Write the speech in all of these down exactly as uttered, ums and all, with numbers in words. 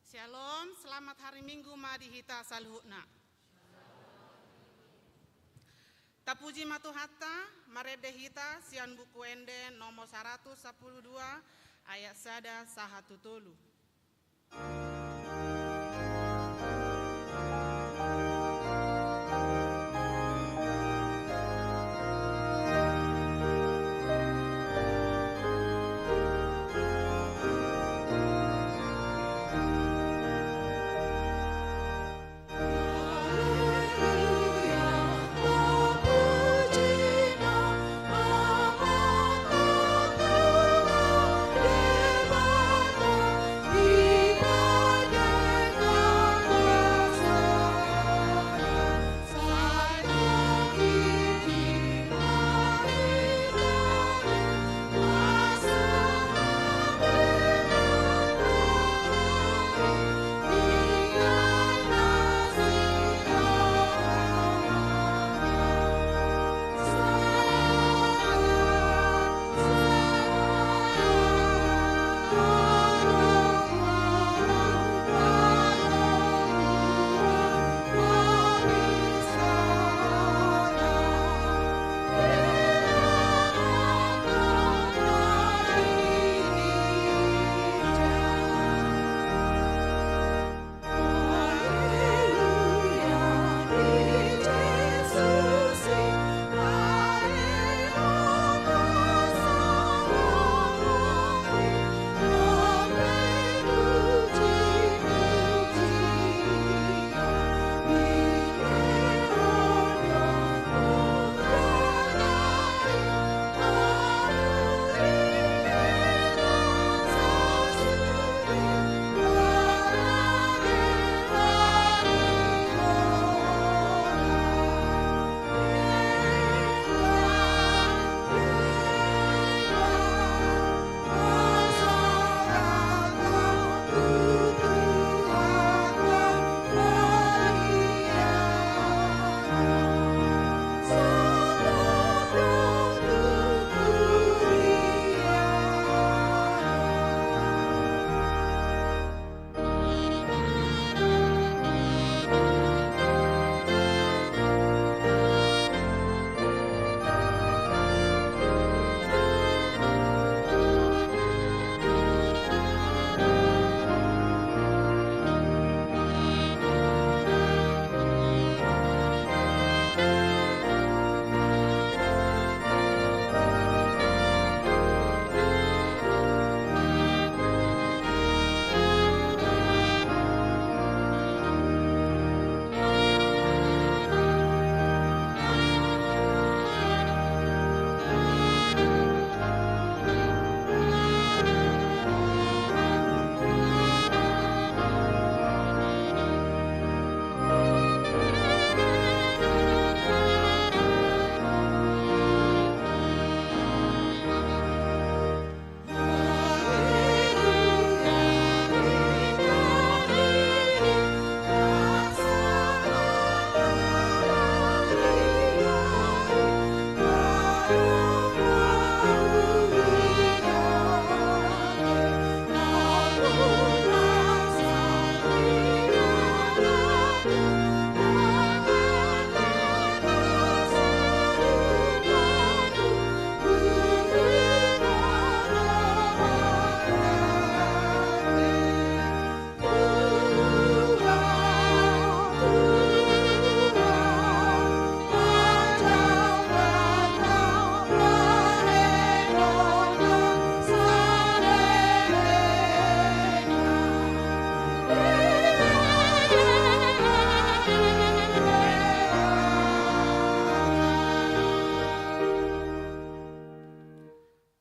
Shalom, selamat hari Minggu ma di hita saluhutna. Tapuji ma Tuhanta, marende hita sian Buku Ende nomor saratus sampulu dua, ayat sada sahat tu tolu.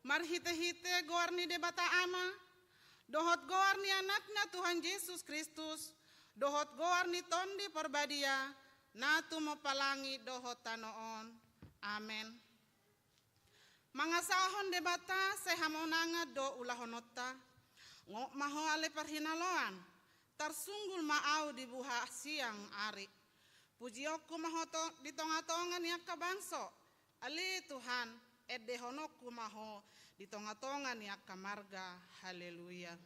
Marhitehite goar ni Debata Ama, dohot goar ni Anakna Tuhan Jesus Kristus, dohot goar ni Tondi Parbadia, na tumompa langit dohot tano on. Amen. Mangasahon Debata sai hamonangan do ulahononta. Gok ma Ho ale parhinaloan, tarsunggul ma ahu di buha siang ari. Pujionku ma Ho to-, di tongatonga ni angka bangso. Ale Tuhan, endehononku ma Ho di tongatonga ni angka marga. Haleluya.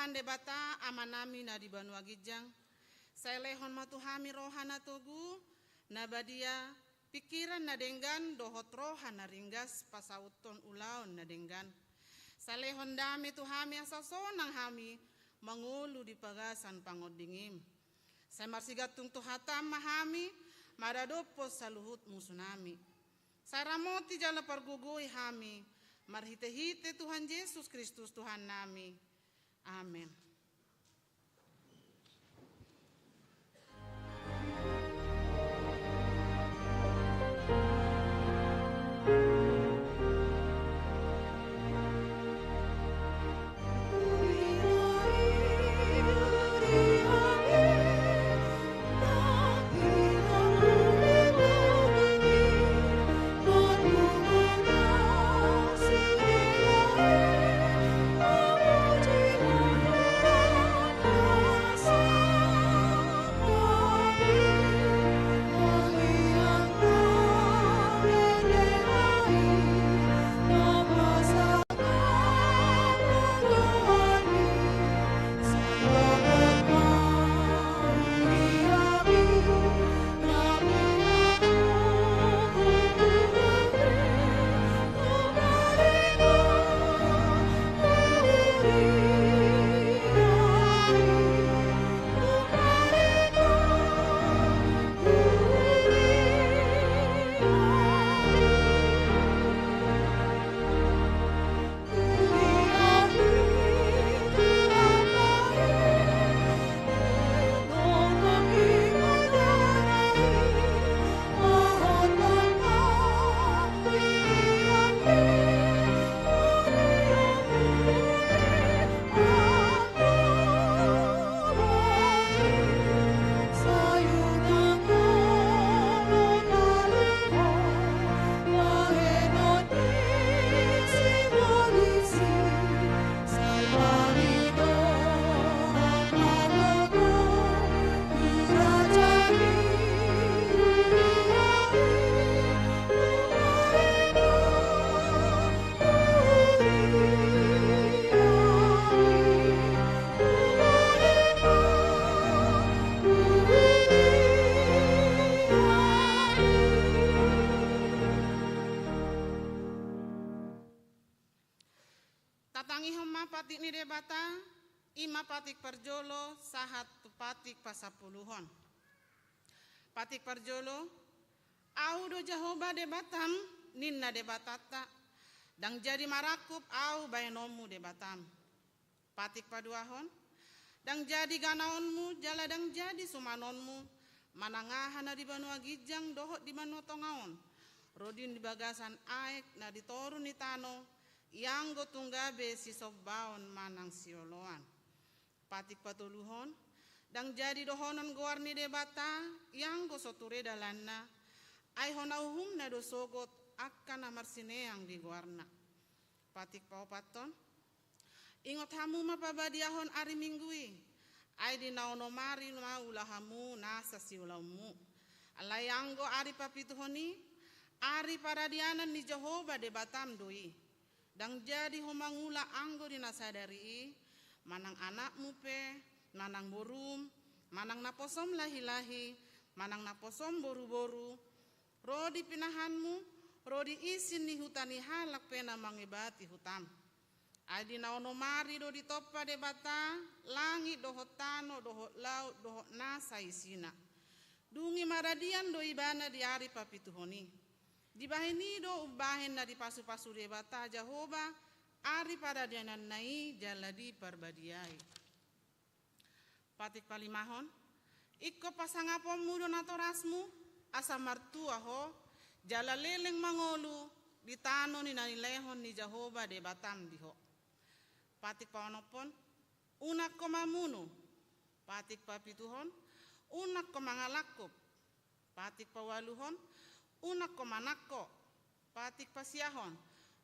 Tuhan Debata, Amanami na di banua ginjang, sai lehon ma tu hami roha na togu, na badia, pingkiran na denggan dohot roha na ringgas pasauthon ulaon na denggan. Sai lehon dame tu hami asa sonang hami mangolu di bagasan pangondingim. Sai marsigantung tu hatam ma hami maradophon saluhut musunami. Sai ramoti jala pargogoi hami marhitehite Tuhan Jesus Kristus Tuhannami. Amen. Tatangihon ma patik ni Debata, i ma patik parjolo sahat tu patik pasampuluhon. Patik parjolo, Ahu do Jahowa Debatam, ninna Debatanta, ndang jadi marangkup Ahu bahenonmu Debatam. Patik paduahon, ndang jadi ganaonmu jala ndang jadi sumanonmu, manang aha na di banua ginjang dohot di banua tonga on, ro di bagasan aek na di toru ni tano, ianggo tung gabe sisombaon manang sioloan. Patik patoluhon, ndang jadi dohonon goar ni Debata, ianggo so ture dalanna, ai hona uhumna do sogot angka na marsineang di goarna. Patik paopathon, ingot hamu ma pabadiahon ari Minggu i, ai di na onom ari ma ula hamu nasa siulaonmu. Alai anggo ari papituhon i, ari paradianan ni Jahowa Debatam do i. Ndang jadi ho mangula anggo di na sadari i, manang anakmu pe, manang borum, manang naposom lahilahi, manang naposom boruboru, ro di pinahanmu, ro di isin ni huta ni halak pe na mangebati hutam. Ai di na onom ari do ditompa Debata langit dohot tano dohot laut dohot nasa isina. Dung i maradian do ibana di ari papituhon i. Dibahen i do umbahen na dipasupasu Debata Jahowa ari paradiananna i jala diparbadiai. Patik palimahon, ingkon pasangaponmu do natorasmu, asa martua ho, jala leleng mangolu di tano ni na nilehon ni Jahowa Debatam di ho. Patik paonomhon, unang ho mamunu. Patik papituhon, unang ho mangalangkup. Patik paualuhon, unang ho manangko. Patik pasiahon,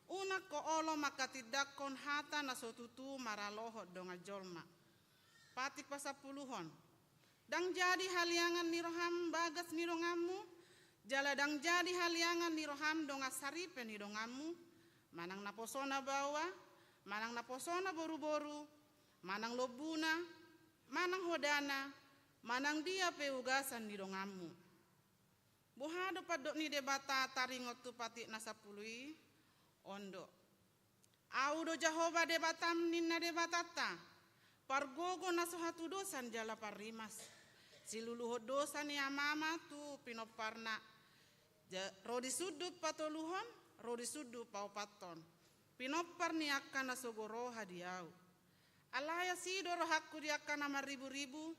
unang ho olo manghatindanghon hata na so tutu maralohon dongan jolma. Patik pasampuluhon, ndang jadi haliangan ni roham bagas ni donganmu, jala ndang jadi haliangan ni roham dongan saripe ni donganmu, manang naposona baoa, manang naposona boruboru, manang lombuna, manang hodana, manang dia pe ugasan ni donganmu. Boha do pandok ni Debata taringot tu patik na sampulu i? On do: Ahu do Jahowa Debatam, ninna Debatanta, pargogo na so hatudosan jala parrimas, siluluhon dosa ni amama tu pinomparna, ja-, ro di sundut patoluhon, ro di sundut paopathon, pinompar ni angka na sogo roha di Ahu. Alai asi do rohangku di angka na marriburibu,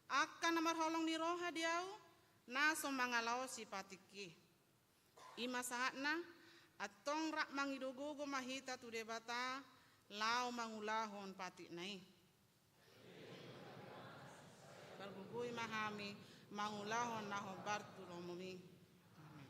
angka na marholong ni roha di Ahu, na so mangalaosi patik i. I ma sahatna, antong rap mangido gogo ma hita tu Debata, laho mangulahon patikna i. Pargogoi ma hami mangulahon na hombar tu lomomi. Amen.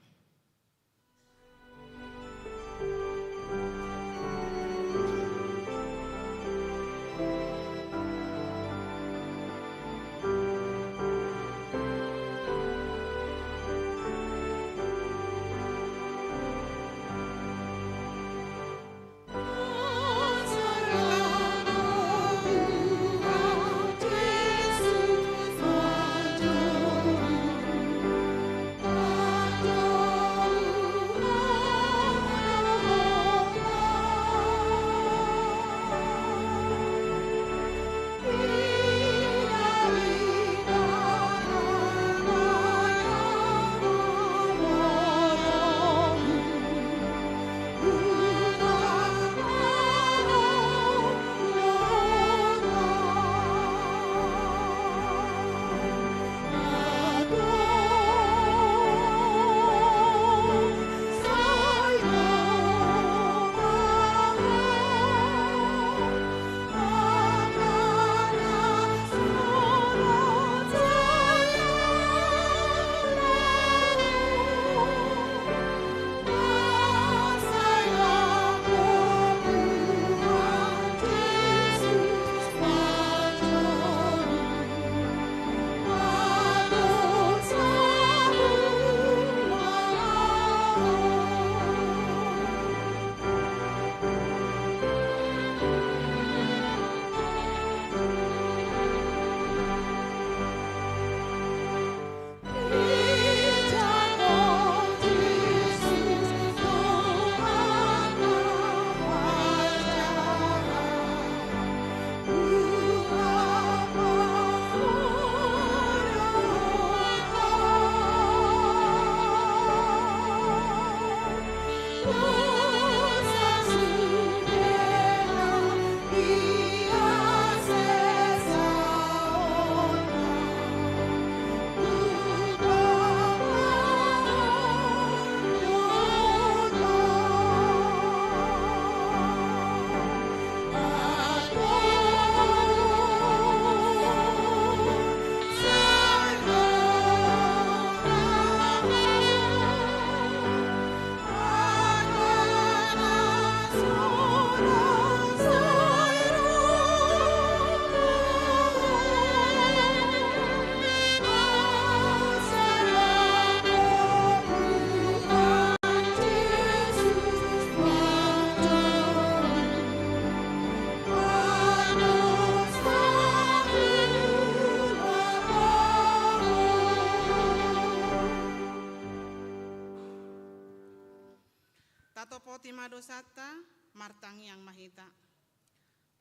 Tatopoti ma dosanta, martangiang ma hita.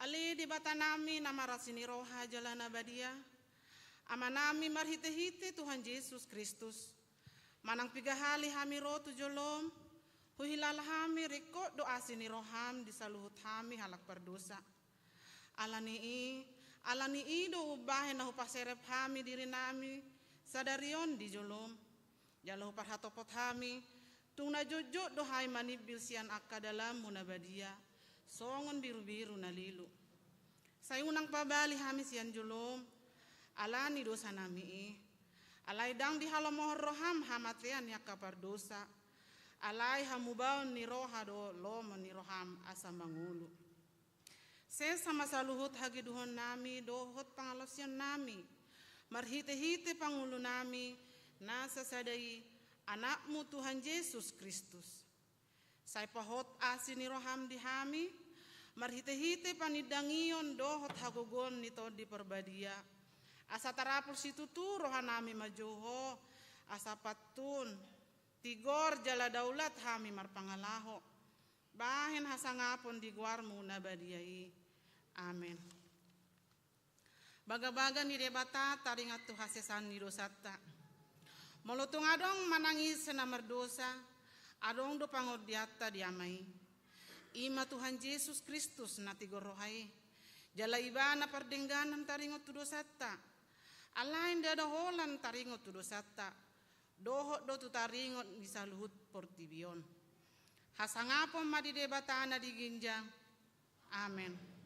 Ale Debatanami na marasi ni roha jala na badia, Amanami marhitehite Tuhan Jesus Kristus, manang piga hali hami ro tu jolom, huhilala hami ringkot do asi ni roham di saluhut hami halak pardosa. Ala ni i, ala ni i do umbahen na hupaserep hami dirinami sadari on di jolom. Jala huparhatopot hami, tung na jotjot do hami manimbil sian angka dalanmu na badia, songon birubiru na lilu. Sai unang pabali hami sian jolom, ala ni dosanami i. Alai ndang dihalomohon roham hamatean ni angka pardosa. Alai hamubaon ni roha do lomo ni roham asa mangolu. Sesa ma saluhut hagedukannami dohot pangalaosionnami, marhitehite pangolunami, na sasada i, Anakmu Tuhan Jesus Kristus. Sai pahot asi ni roham di hami, Marhite-hite panindangion dohot hagogoon ni Tondi Parbadia, asa tarapul situtu rohanami manjou Ho, asa pantun, tigor jala daulat hami marpangalaho, bahen hasangapon di goarMu na badia i. Amen. Bagabaga ni Debata taringot tu hasesaan ni dosanta. Molo tung adong manang ise na mardosa, adong do pangondianta di Ama i. I ma Tuhan Jesus Kristus na tigor roha i. Jala Ibana pardengganan taringot tu dosanta. Alai ndada holan taringot tu dosanta, dohot do tu taringot ni saluhut portibi on. Hasangapon ma di Debata na di ginjang. Amen.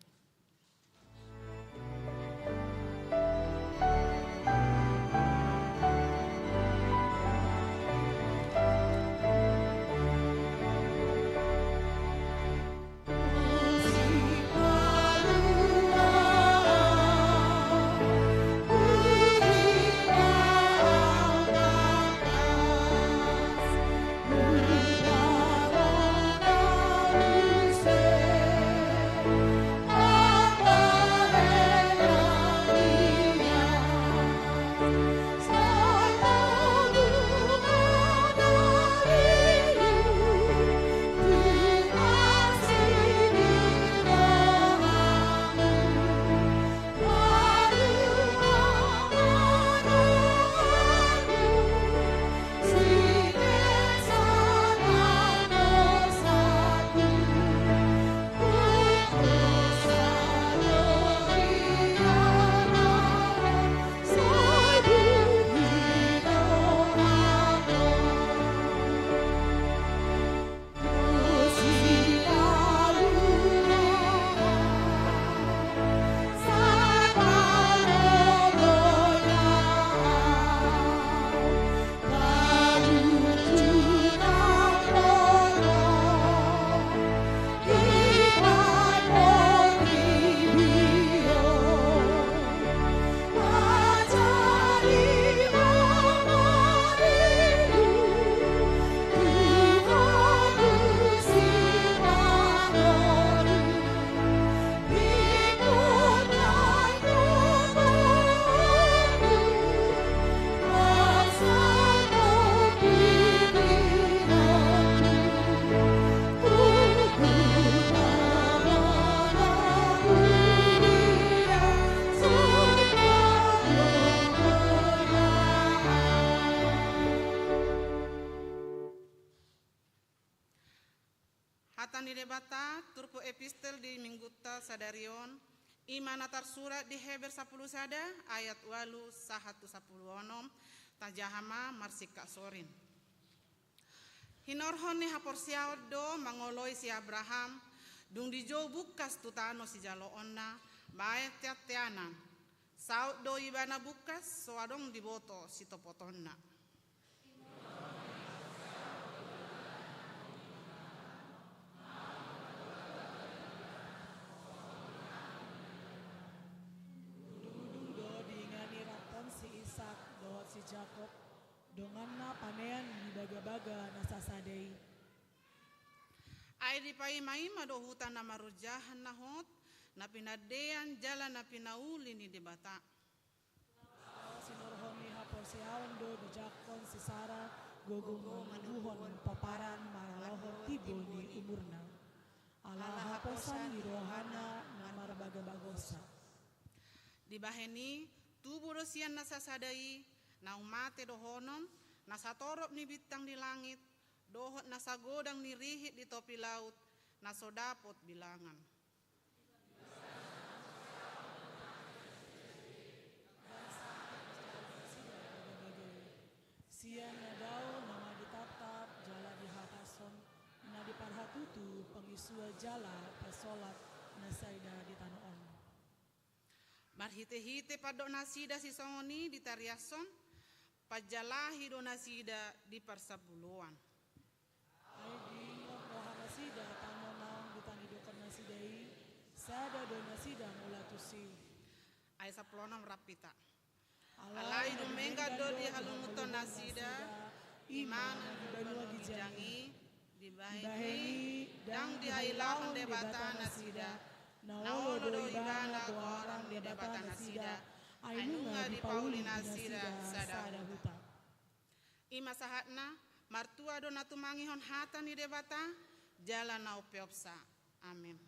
Hata ni Debata, turpuk epistel di minggunta sadari on, i ma na tarsurat di Heber sampulu sada ayat ualu sahat tu sampulu onom, tajaha ma marsingkat sorin. Hinorhon ni haporseaon do mangoloi si Abraham, dung dijou bungkas tu tano sijaloonna, baen teanteanan. Saut do ibana bungkas, so adong diboto sitopotonna. Dung do diingani rapon si Isak dohot si Jakob, donganna panean di bagabaga na sasada i. Ai dipaimaima do huta na marojahan na hot, na pinandean jala na pinauli ni Debata. Sinorhon ni haporseaon do dijangkon si Sara gogo manubuhon pomparan maralohon timbo ni umurna. Ala haposan ni rohana na marbagabagosa. Dibahen i, tubu do sian na sasada i, naung mate dohonon, na satorop ni bintang di langit, dohot na sagodang ni rihit di topi laut, na so dapot bilangan. Sian na dao nama ditaptap jala dihapashon, na diparhatutu pangisua jala pansolat nasida di tano on. Marhitehite pandok nasida sisongon i ditariashon, panjalahi do nasida di parsampuluon. Ai diingot rohanasida tano naung ditanidohon nasida i, sada do nasida mula tusi. Ai sampulu onom rap hita. Alai dumenggan do dihalungunhon nasida, ima na di banua ginjang i, dibahen i, Ndang dihailahon Debata nasida, na olo do ibana goaran ni Debata nasida, ai nunga dipauli nasida sada huta. I ma sahatna, martua do na tumangihon hata ni Debata, jala na umpeopsa. Amen.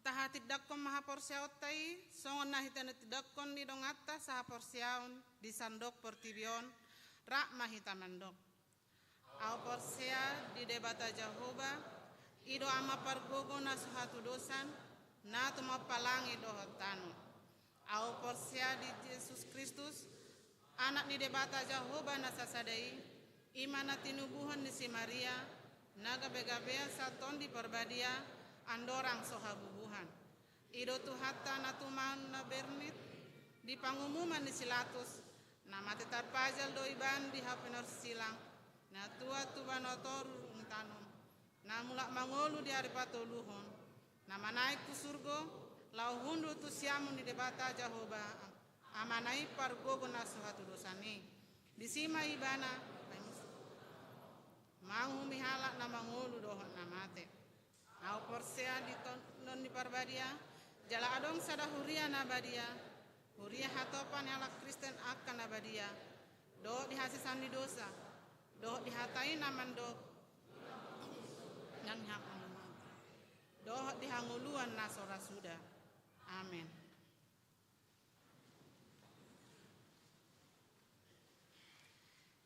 Tahatindangkon ma haporseaonta i, songon na hita na tindangkon ni donganta sahaporseaon di sandok portibi on, rap ma hita mandok. Ahu porsea di Debata Jahowa, i do Ama pargogo na so hatudosan, na tumompa langit dohot tano. Ahu porsea di Jesus Kristus, Anak ni Debata Jahowa na sasada i, i ma na tinubuhon ni si Maria, na gabegabean sian Tondi Parbadia, andorang so habubuhan. I do Tuhanta na tumangihon na bernit, di pangumuman ni si Latus, na mate tarpajal do ibana di hau pinorsilang, na tuat tu banua toru dung itanom, na mulak mangolu di ari patoluhon, na manaek tu surgo, laho hundul tu siamun ni Debata Jahowa, Amana i pargogo na so hatudosan i. Disi ma ibana manguhumi halak na mangolu dohot na mate. Ahu porsea di Tondi Parbadia, jala adong sada huria na badia, huria hatopan ni halak Kristen angka na badia, dohot di hasesaan ni dosa, dohot di hata i na mandok, nang hak manumangka, dohot di hangoluan na so ra suda. Amen.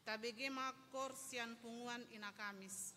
Tabege ma koor sian punguan Ina Kamis.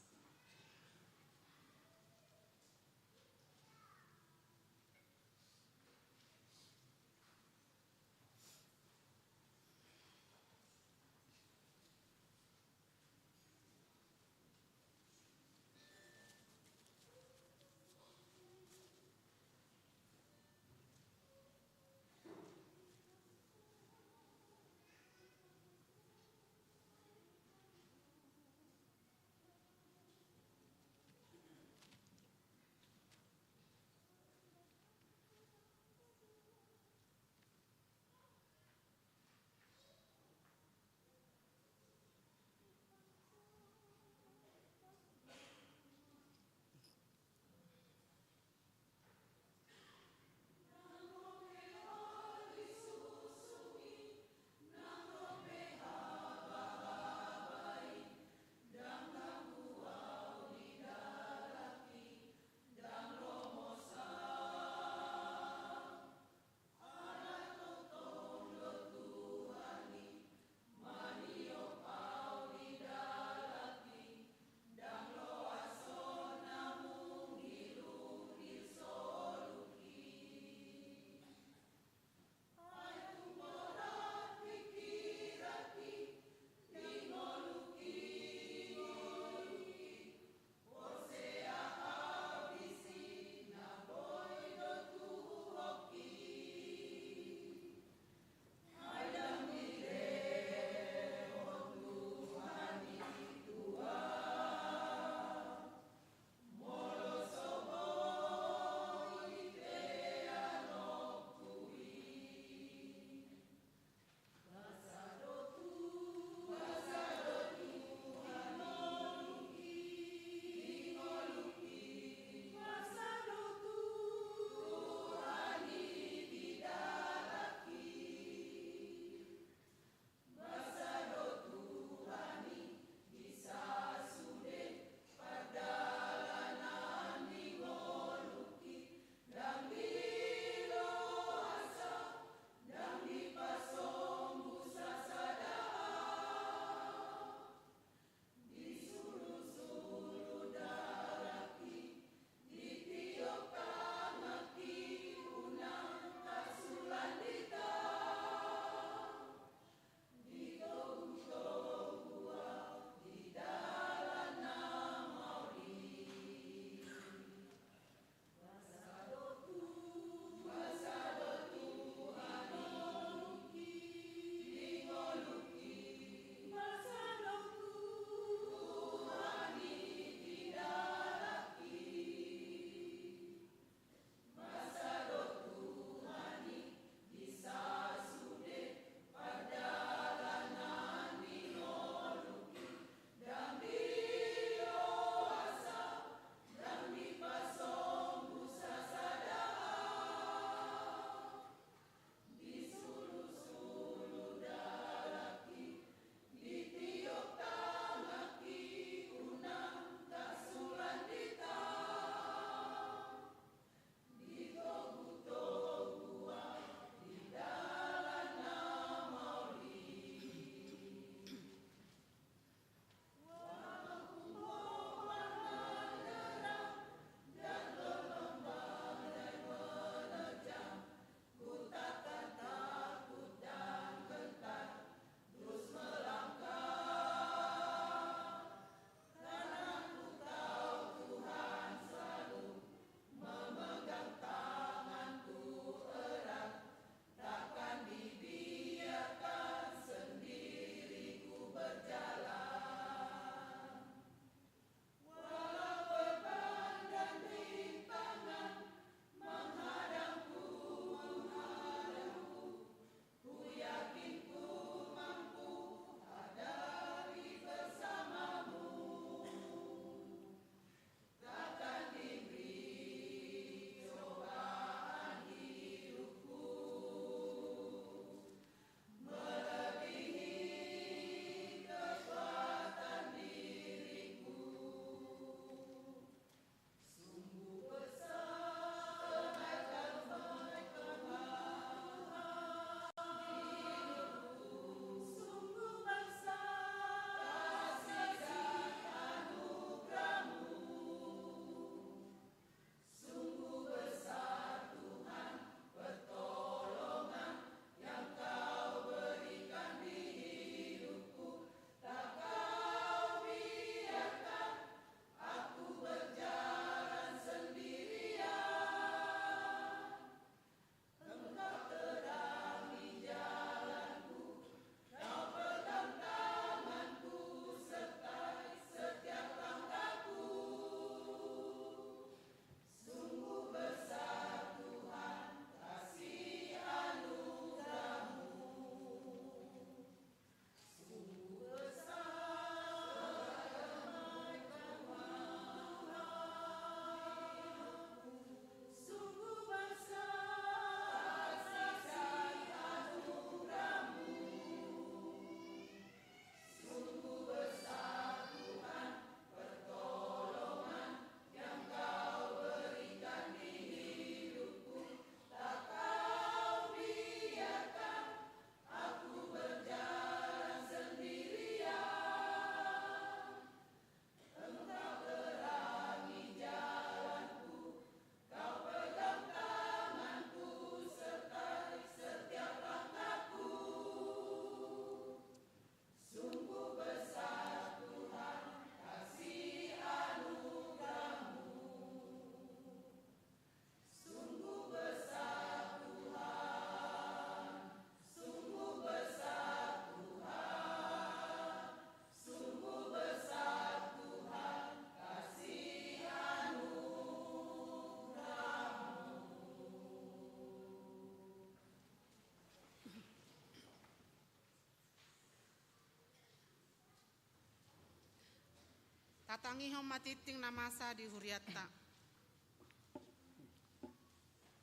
Tangihon ma tingting na masa di hurianta.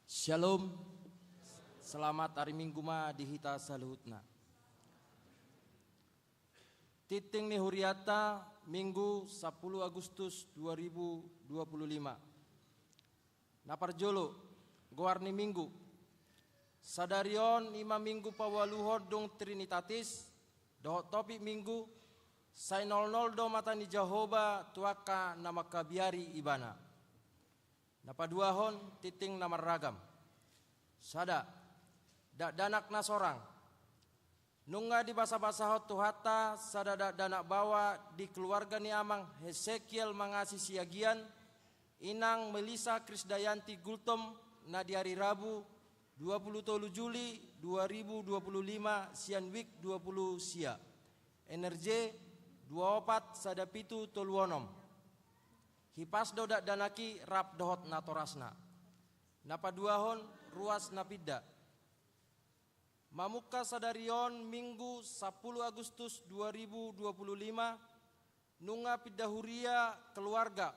Shalom. Selamat hari Minggu ma di hita saluhutna. Tingting ni hurianta, Minggu sapuluh Agustus dua ribu dua puluh lima. Na parjolo, goar ni Minggu. Sadari on i ma Minggu paualuhon dung Trinitatis, dohot topik Minggu, sai nolnol do mata ni Jahowa tu angka na mangkabiari Ibana. Na paduahon, tingting na marragam. Sada, dakdanak na sorang. Nunga dibasabasahon Tuhanta sada dakdanak baoa di keluarga ni amang Hesekiel Mangasi Siagian, inang Melisa Krisdayanti Gultom, na di ari Rabu, dua puluh tolu Juli dua ribu dua puluh lima, sian wijk dua puluh sia. N R J dua opat sada pitu tolu onom. Hipas do dakdanak i rap dohot natorasna. Na paduahon, ruas na pinda. Mamungka sadari on Minggu sapuluh Agustus dua ribu dua puluh lima, nunga pinda huria keluarga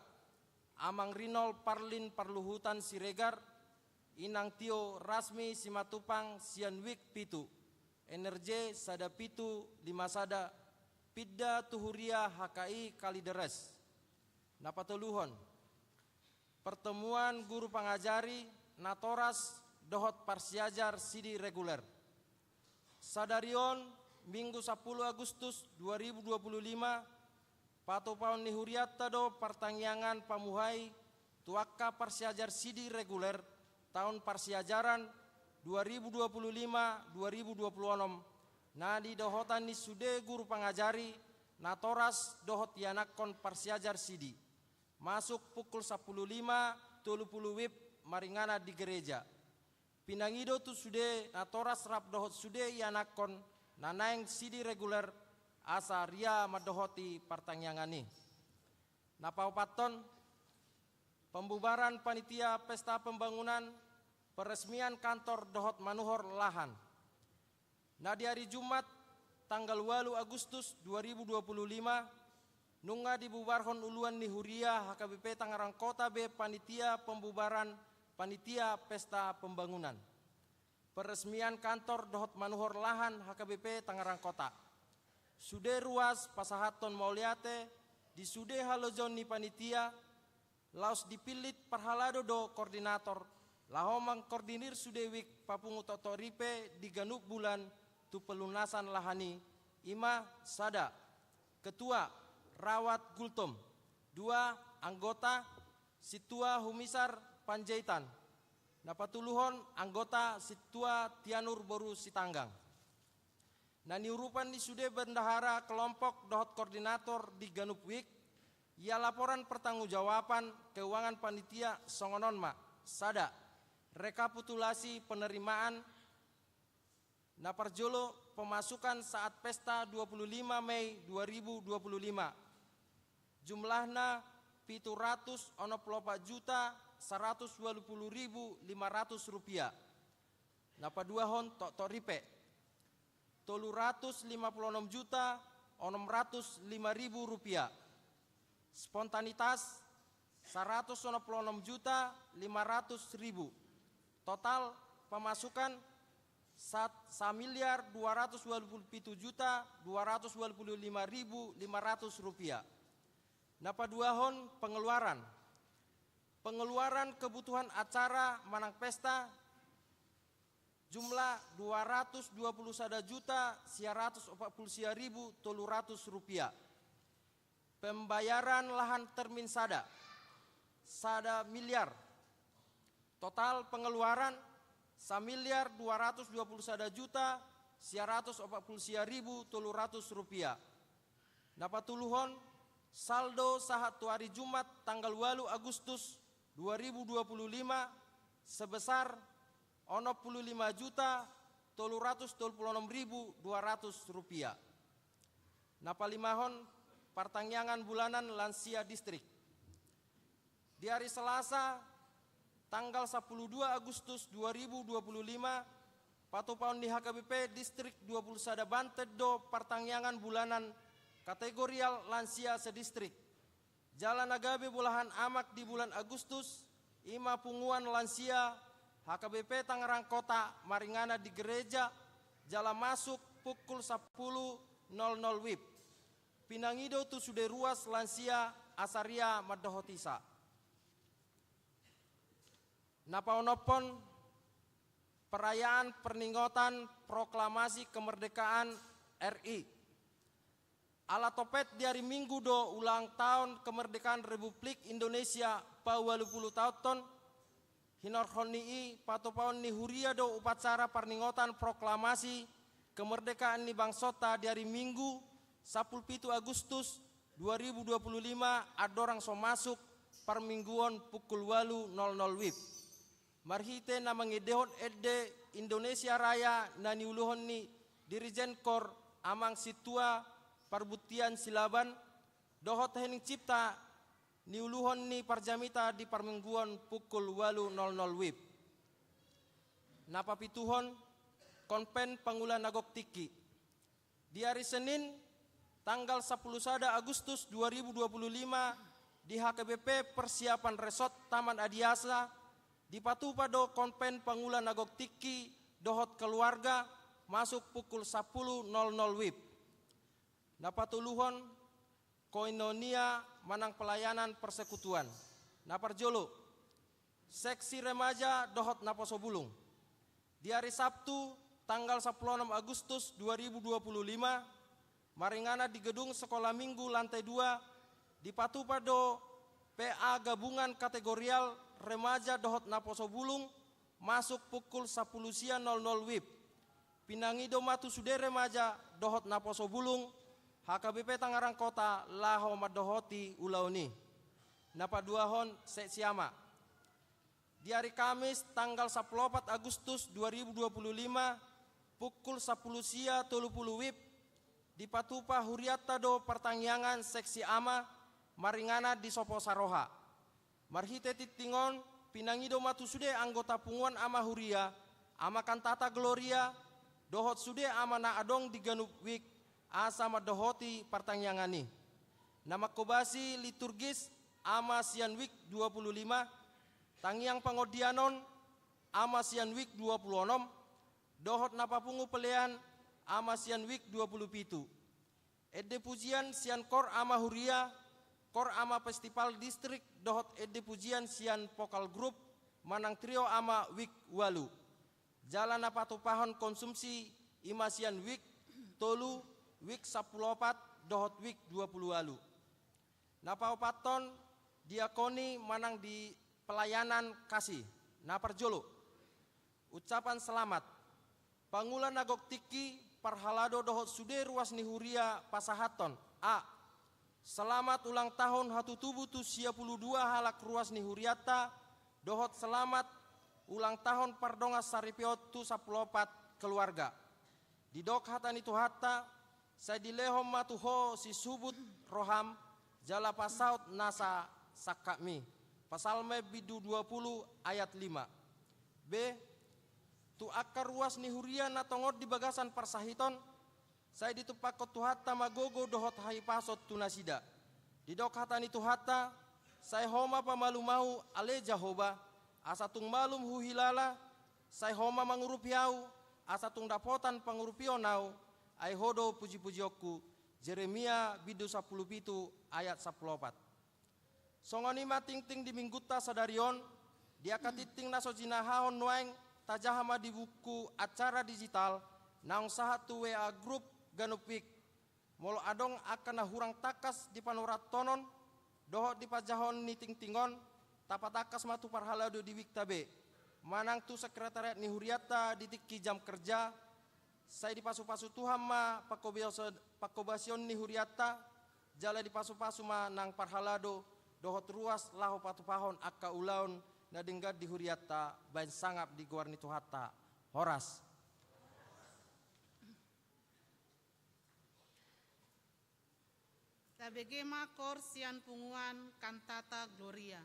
amang Rinol Parlin Parluhutan Siregar, inang Tio Rasmi Simatupang sian wijk pitu, N R J sada pitu lima sada, pinda tu huria H K I Kalideres. Na patoluhon, pertemuan guru pangajari, natoras dohot parsiajar sidi reguler. Sadari on, Minggu sapuluh Agustus dua ribu dua puluh lima, patupaon ni hurianta do partangiangan pamuhai tu angka parsiajar sidi reguler taon parsiajaran dua ribu dua puluh lima dua ribu dua puluh onom, na nidohotan ni sude guru pangajari, natoras dohot ianakhon parsiajar sidi. Masuk pukul sapuluh lima tolu puluh wib maringanan di gereja. Pinangido tu sude natoras rap dohot sude ianakhon na naeng sidi reguler asa ria mandohoti partangiangan i. Na paopathon, pembubaran panitia pesta pembangunan, peresmian kantor dohot manuhor lahan. Na di ari Jumat, tanggal ualu Agustus dua ribu dua puluh lima, nunga dibubarhon uluan ni huria H K B P Tangerang Kota be panitia pembubaran panitia pesta pembangunan. Peresmian kantor dohot manuhor lahan H K B P Tangerang Kota. Sude ruas pasahathon mauliate di sude halojaon ni panitia, laos dipillit parhalado do koordinator, laho mangkoordinir sude wijk papungu toktok ripe di ganup bulan tu pelunasan lahan i, i ma sada, ketua, Rawat Gultom, dua, anggota, Sintua Humisar Panjaitan, na patoluhon, anggota, Sintua Tianur boru Sitanggang. Na niurupan ni sude bendahara kelompok dohot koordinator di ganup wijk, ia laporan pertanggungjawaban keuangan panitia songon on ma, sada, rekapitulasi penerimaan, na parjolo, pemasukan saat pesta dua puluh lima Mei dua ribu dua puluh lima, jumlahna pitu ratus onom pulu opat juta saratus ualu pulu ribu lima ratus rupiah. Na paduahon, toktok ripe, tolu ratus lima pulu onom juta onom ratus lima ribu rupiah. Spontanitas, saratus onom pulu onom juta lima ratus ribu. Total pemasukan sat-, samiliar dua ratus ualu pulu pitu juta dua ratus ualu pulu lima ribu lima ratus rupiah. Na paduahon, pengeluaran. Pengeluaran kebutuhan acara manang pesta, jumlah dua ratus dua pulu sada juta sia ratus opat pulu sia ribu tolu ratus rupiah. Pembayaran lahan termin sada, sada miliar. Total pengeluaran, samiliar dua ratus dua pulu sada juta sia ratus opat pulu sia ribu tolu ratus rupiah. Na patoluhon, saldo sahat tu ari Jumat tanggal ualu Agustus dua ribu dua puluh lima sebesar onom pulu lima juta tolu ratus tolu pulu onom ribu dua ratus rupiah. Na palimahon, partangiangan bulanan lansia distrik. Di ari Selasa, tanggal sapuluh dua Agustus dua ribu dua puluh lima, patupaon ni H K B P Distrik dua puluh sada Banten do partangiangan bulanan kategorial lansia sedistrik. Jala na gabe bolahan amak di bulan Agustus, i ma punguan lansia H K B P Tangerang Kota maringanan di gereja, jala masuk pukul sampulu nol nol wib. Pinangido tu sude ruas lansia asa ria mandohoti sa. Na paonomhon, perayaan peringatan proklamasi kemerdekaan R I. Ala topet di ari Minggu do ulang taon kemerdekaan Republik Indonesia paualu pulu taonhon, hinorhon ni i patupaon ni huria do upacara peringatan proklamasi kemerdekaan ni bangsonta di ari Minggu, sampulu pitu Agustus dua ribu dua puluh lima, andorang so masuk parmingguon pukul ualu nol nol wib. Marhite na mangendehon ende Indonesia Raya na niuluhon ni Dirijen Kor Amang Sintua Parbutian Silaban dohot Hening Cipta niuluhon ni parjamita di parmingguon pukul ualu nol nol wib. Na papituhon, konven pangula na gok tingki. Di ari Senin, tanggal sampulu sada Agustus dua ribu dua puluh lima, di H K B P Persiapan Resort Taman Adiasa, dipatupa do konven pangula na gok tingki dohot keluarga masuk pukul sampulu nol nol wib. Na patoluhon, koinonia manang pelayanan persekutuan. Na parjolo, seksi remaja dohot naposo bulung. Di ari Sabtu, tanggal sampulu onom Agustus dua ribu dua puluh lima, maringanan di gedung Sekolah Minggu lantai dua, dipatupa do P A gabungan kategorial remaja dohot naposo bulung masuk pukul sampulu sia nol nol wib. Pinangido ma tu sude remaja dohot naposo bulung H K B P Tangerang Kota laho mandohoti ulaon i. Na paduahon, seksi ama. Di ari Kamis, tanggal sampulu opat Agustus dua ribu dua puluh lima, pukul sampulu sia tolu pulu wib, dipatupa hurianta do partangiangan seksi ama maringanan di Sopo Saroha. Marhite tingting on, pinangido ma tu sude anggota punguan ama huria, Ama Kantata Gloria, dohot sude ama na adong di ganup wik, asa mandohoti partangiangan i. Na manghobasi liturgis, ama sian wik dua pulu lima, tangiang pangondianon, ama sian wik dua pulu onom, dohot na papungu pelean, ama sian wik dua pulu pitu. Ende pujian sian kor ama huria, kor ama festival distrik, dohot ende pujian sian vokal grup manang trio ama wik ualu. Jala na patupahon konsumsi i ma sian wik tolu, wik sampulu opat, dohot wik dua pulu ualu. Na paopathon, diakoni manang di pelayanan kasih. Na parjolo, ucapan selamat. Pangula na gok tingki, parhalado dohot sude ruas ni huria pasahathon: A. Selamat ulang tahun hatutubu tu sia pulu dua halak ruas ni hurianta, dohot selamat ulang tahun pardongansaripeon tu sampulu opat keluarga. Didok hata ni Tuhanta: Sai dilehon ma tu ho sisubut roham, jala pasaut nasa sangkapmi. Psalme bindu dua pulu ayat lima. B. Tu angka ruas ni huria na tongon di bagasan parsahiton, sai ditumpakkon Tuhanta ma gogo dohot hahipason tu nasida. Didok hata ni Tuhanta: Sai Ho ma pamalum ahu, ale Jahowa, asa tung malum huhilala, sai Ho ma mangurupi ahu, asa tung dapotan pangurupion ahu, ai Ho do pujipujionku. Jeremia bindu sampulu pitu ayat sampulu opat. Songon i ma tingting di Minggunta sadari on. Di angka tingting na so jinahahon nuaeng, tajaha ma di buku acara digital naung sahat tu W A grup ganup wik. Molo adong angka na hurang tangkas di panurathonon dohot di panjahaon ni tingting on, tapatangkas ma tu parhalado di wikta be, manang tu sekretariat ni hurianta di tingki jam kerja. Sai dipasupasu Tuhan ma panghobasion, panghobasion ni hurianta, jala dipasupasu ma nang parhalado dohot ruas laho patupahon angka ulaon na denggan di hurianta, baen sangap di goar ni Tuhanta. Horas. Tabege ma kor sian punguan Kantata Gloria.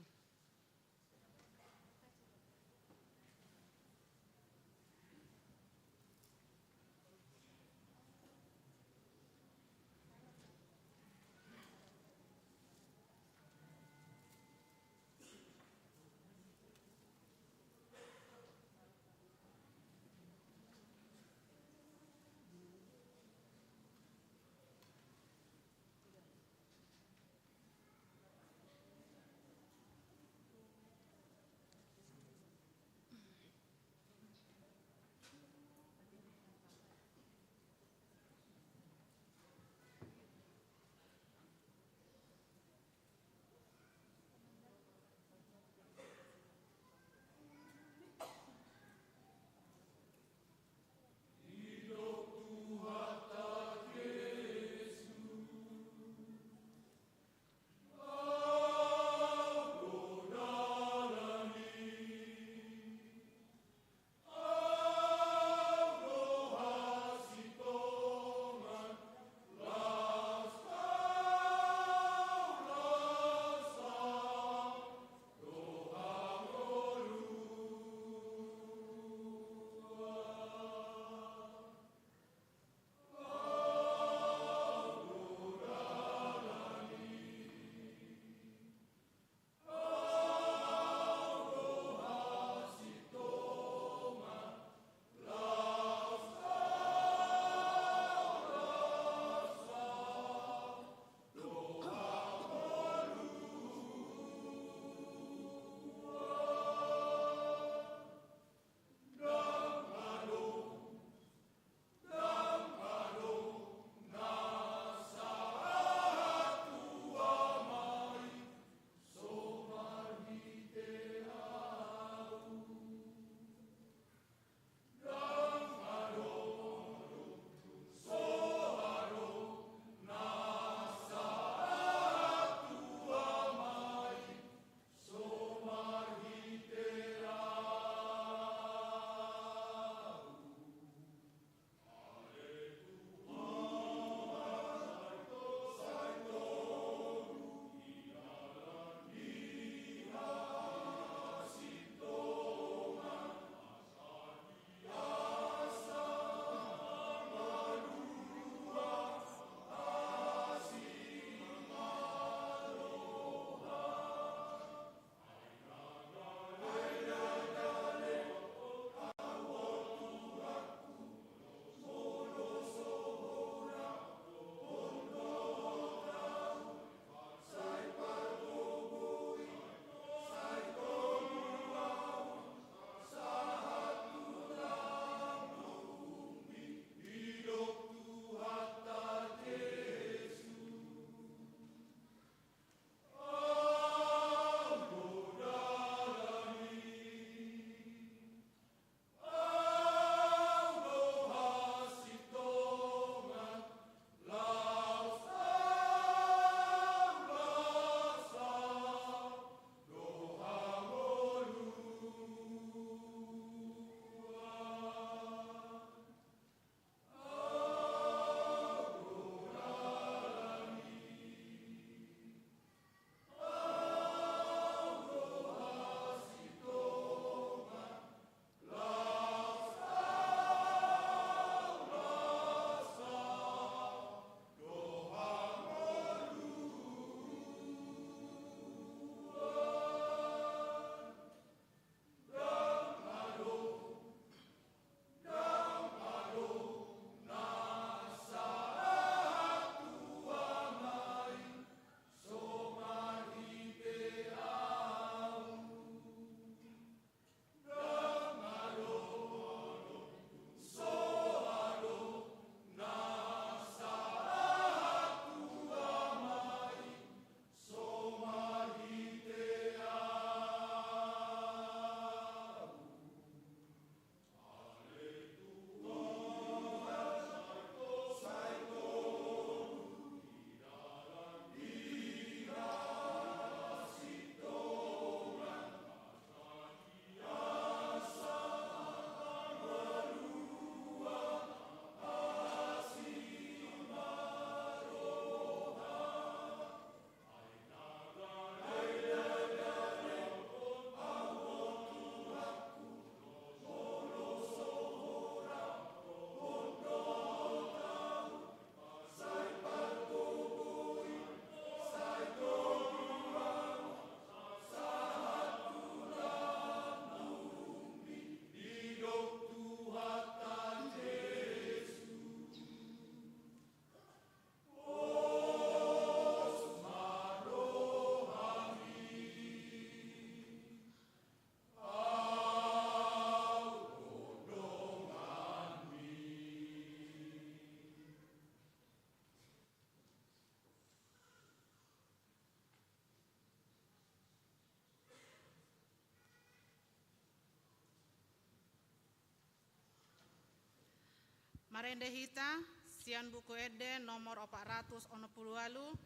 Marende hita sian Buku Ende nomor opat ratus onom pulu ualu,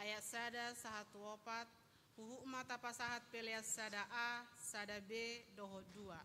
ayat sada sahat tu opat, huhut ma tapasahat pelean sada A, sada B dohot dua.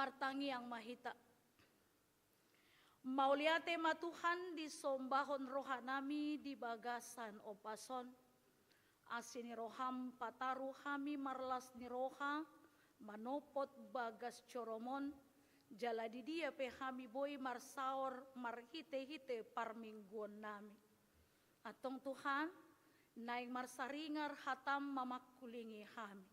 Martangiang ma hita. Mauliate ma Tuhan, disombahon rohanami di bagasan ombas on. Asi ni roham pataru hami marlas ni roha, manopot bagas joroMon, jala di dia pe hami boi marsaor marhite-hite parmingguonnami. Antong Tuhan, naeng marsaringar hatam mamangkulingi hami.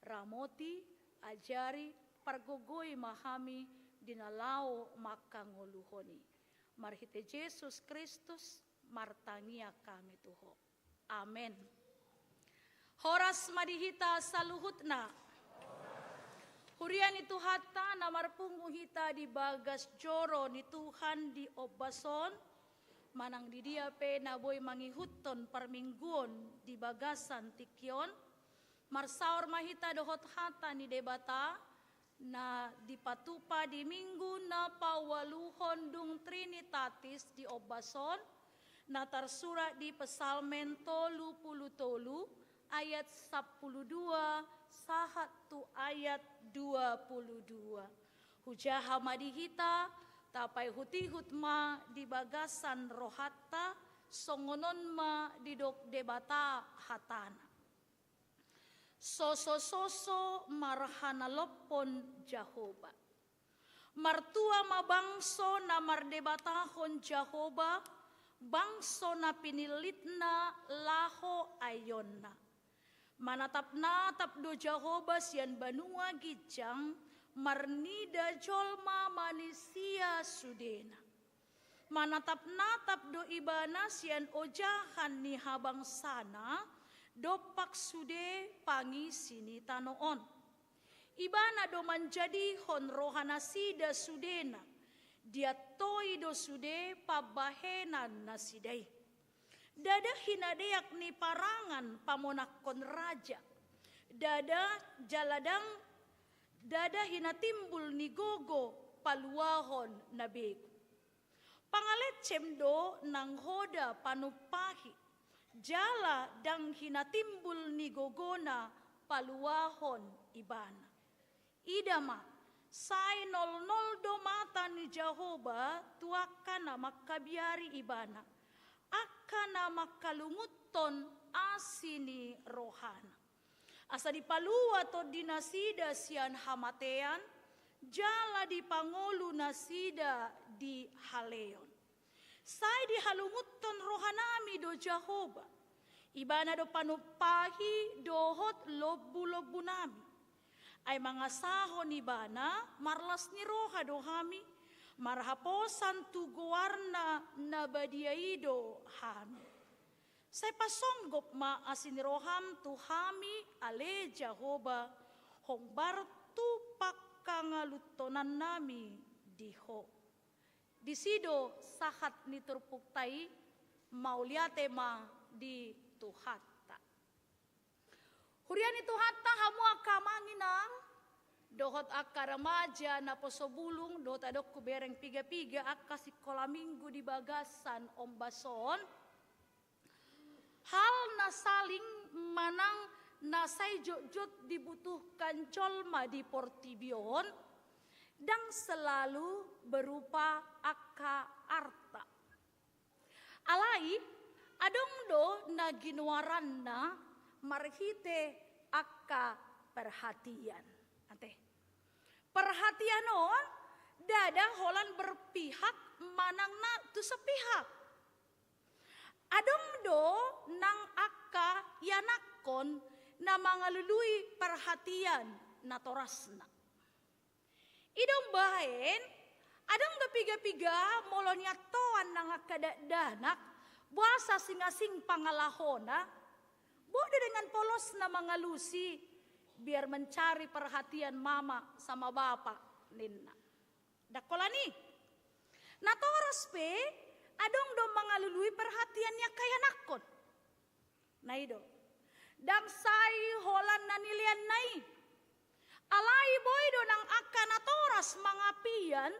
Ramoti, ajari, pargogoi ma hami di na laho mangkangoluhon i. Marhite Jesus Kristus, martangiang hami tu Ho. Amen. Horas ma di hita saluhutna. Huria ni Tuhanta na marpungu hita di bagas joro ni Tuhan di ombas on, manang di dia pe na boi mangihuthon parmingguon di bagasan tingki on, marsaor ma hita dohot hata ni Debata, na dipatupa di Minggu na paualuhon dung Trinitatis di ombas on, na tarsurat di Psalmen tolu pulu tolu ayat sampulu dua sahat tu ayat dua pulu dua. Hujaha ma di hita, tapaihut-ihut ma di bagasan rohanta, songon on ma didok Debata hatana. Sosososo marhanalophon Jahowa. Martua ma bangso na mardebatahon Jahowa, bangso na pinillitna laho aeonna. Manatap-natap do Jahowa sian banua ginjang, marnida jolma manisia sudena. Manatap-natap do Ibana sian ojahan ni habangsana, dompak sude pangisi ni tano on. Ibana do manjadihon rohanasida sudena, diantoi do sude pambahenannasida i. Ndada hinadeak ni parangan pamonakhon raja, ndada jala ndang ndada hinatimbul ni gogo paluahon na begu. Pangalensem do nang hoda panumpahi, jala ndang hinatimbul ni gogona paluahon ibana. Ida ma, sai nolnol do mata ni Jahowa tu angka na mangkabiari Ibana, angka na mangkalungunhon asi ni rohana. Asa dipalua tondinasida sian hamatean, jala dipangolu nasida di haleon. Sai dihalungunhon rohanami do Jahowa, Ibana do panumpahi dohot lombulombunami. Ai mangasahon Ibana marlas ni roha do hami, marhaposan tu goarna na badia i do hami. Sai pasonggop ma asi ni roham tu hami ale Jahowa, hombar tu pangkangaluthonannami di Ho. Disi do sahat ni turpukta i, mauliate ma di Tuhanta. Huria ni Tuhanta, hamu angka amang inang, dohot angka remaja naposo bulung, dohot adong hubereng piga-piga angka sikola minggu di bagasan ombas on. Hal na saling manang na sai jotjot dibutuhkan jolma di portibi on, ndang selalu berupa angka arta. Alai, adong do na ginoaranna marhite angka perhatian. Ate. Perhatian on, ndada holan berpihak manang na tu sepihak. Adong do nang angka ianakhon na mangalului perhatian natorasna. I do umbahen, adong do piga-piga molo niantoan nang angka dakdanak, boasa asing-asing pangalahona, boi do dengan polosna mangalusi, biar mencari perhatian mama sama bapa, ninna. Ndang holan i. Natoras pe, adong do mangalului perhatian ni angka ianakhon. Na i do. Ndang sai holan na nileanna i. Alai boi do nang angka natoras mangapian,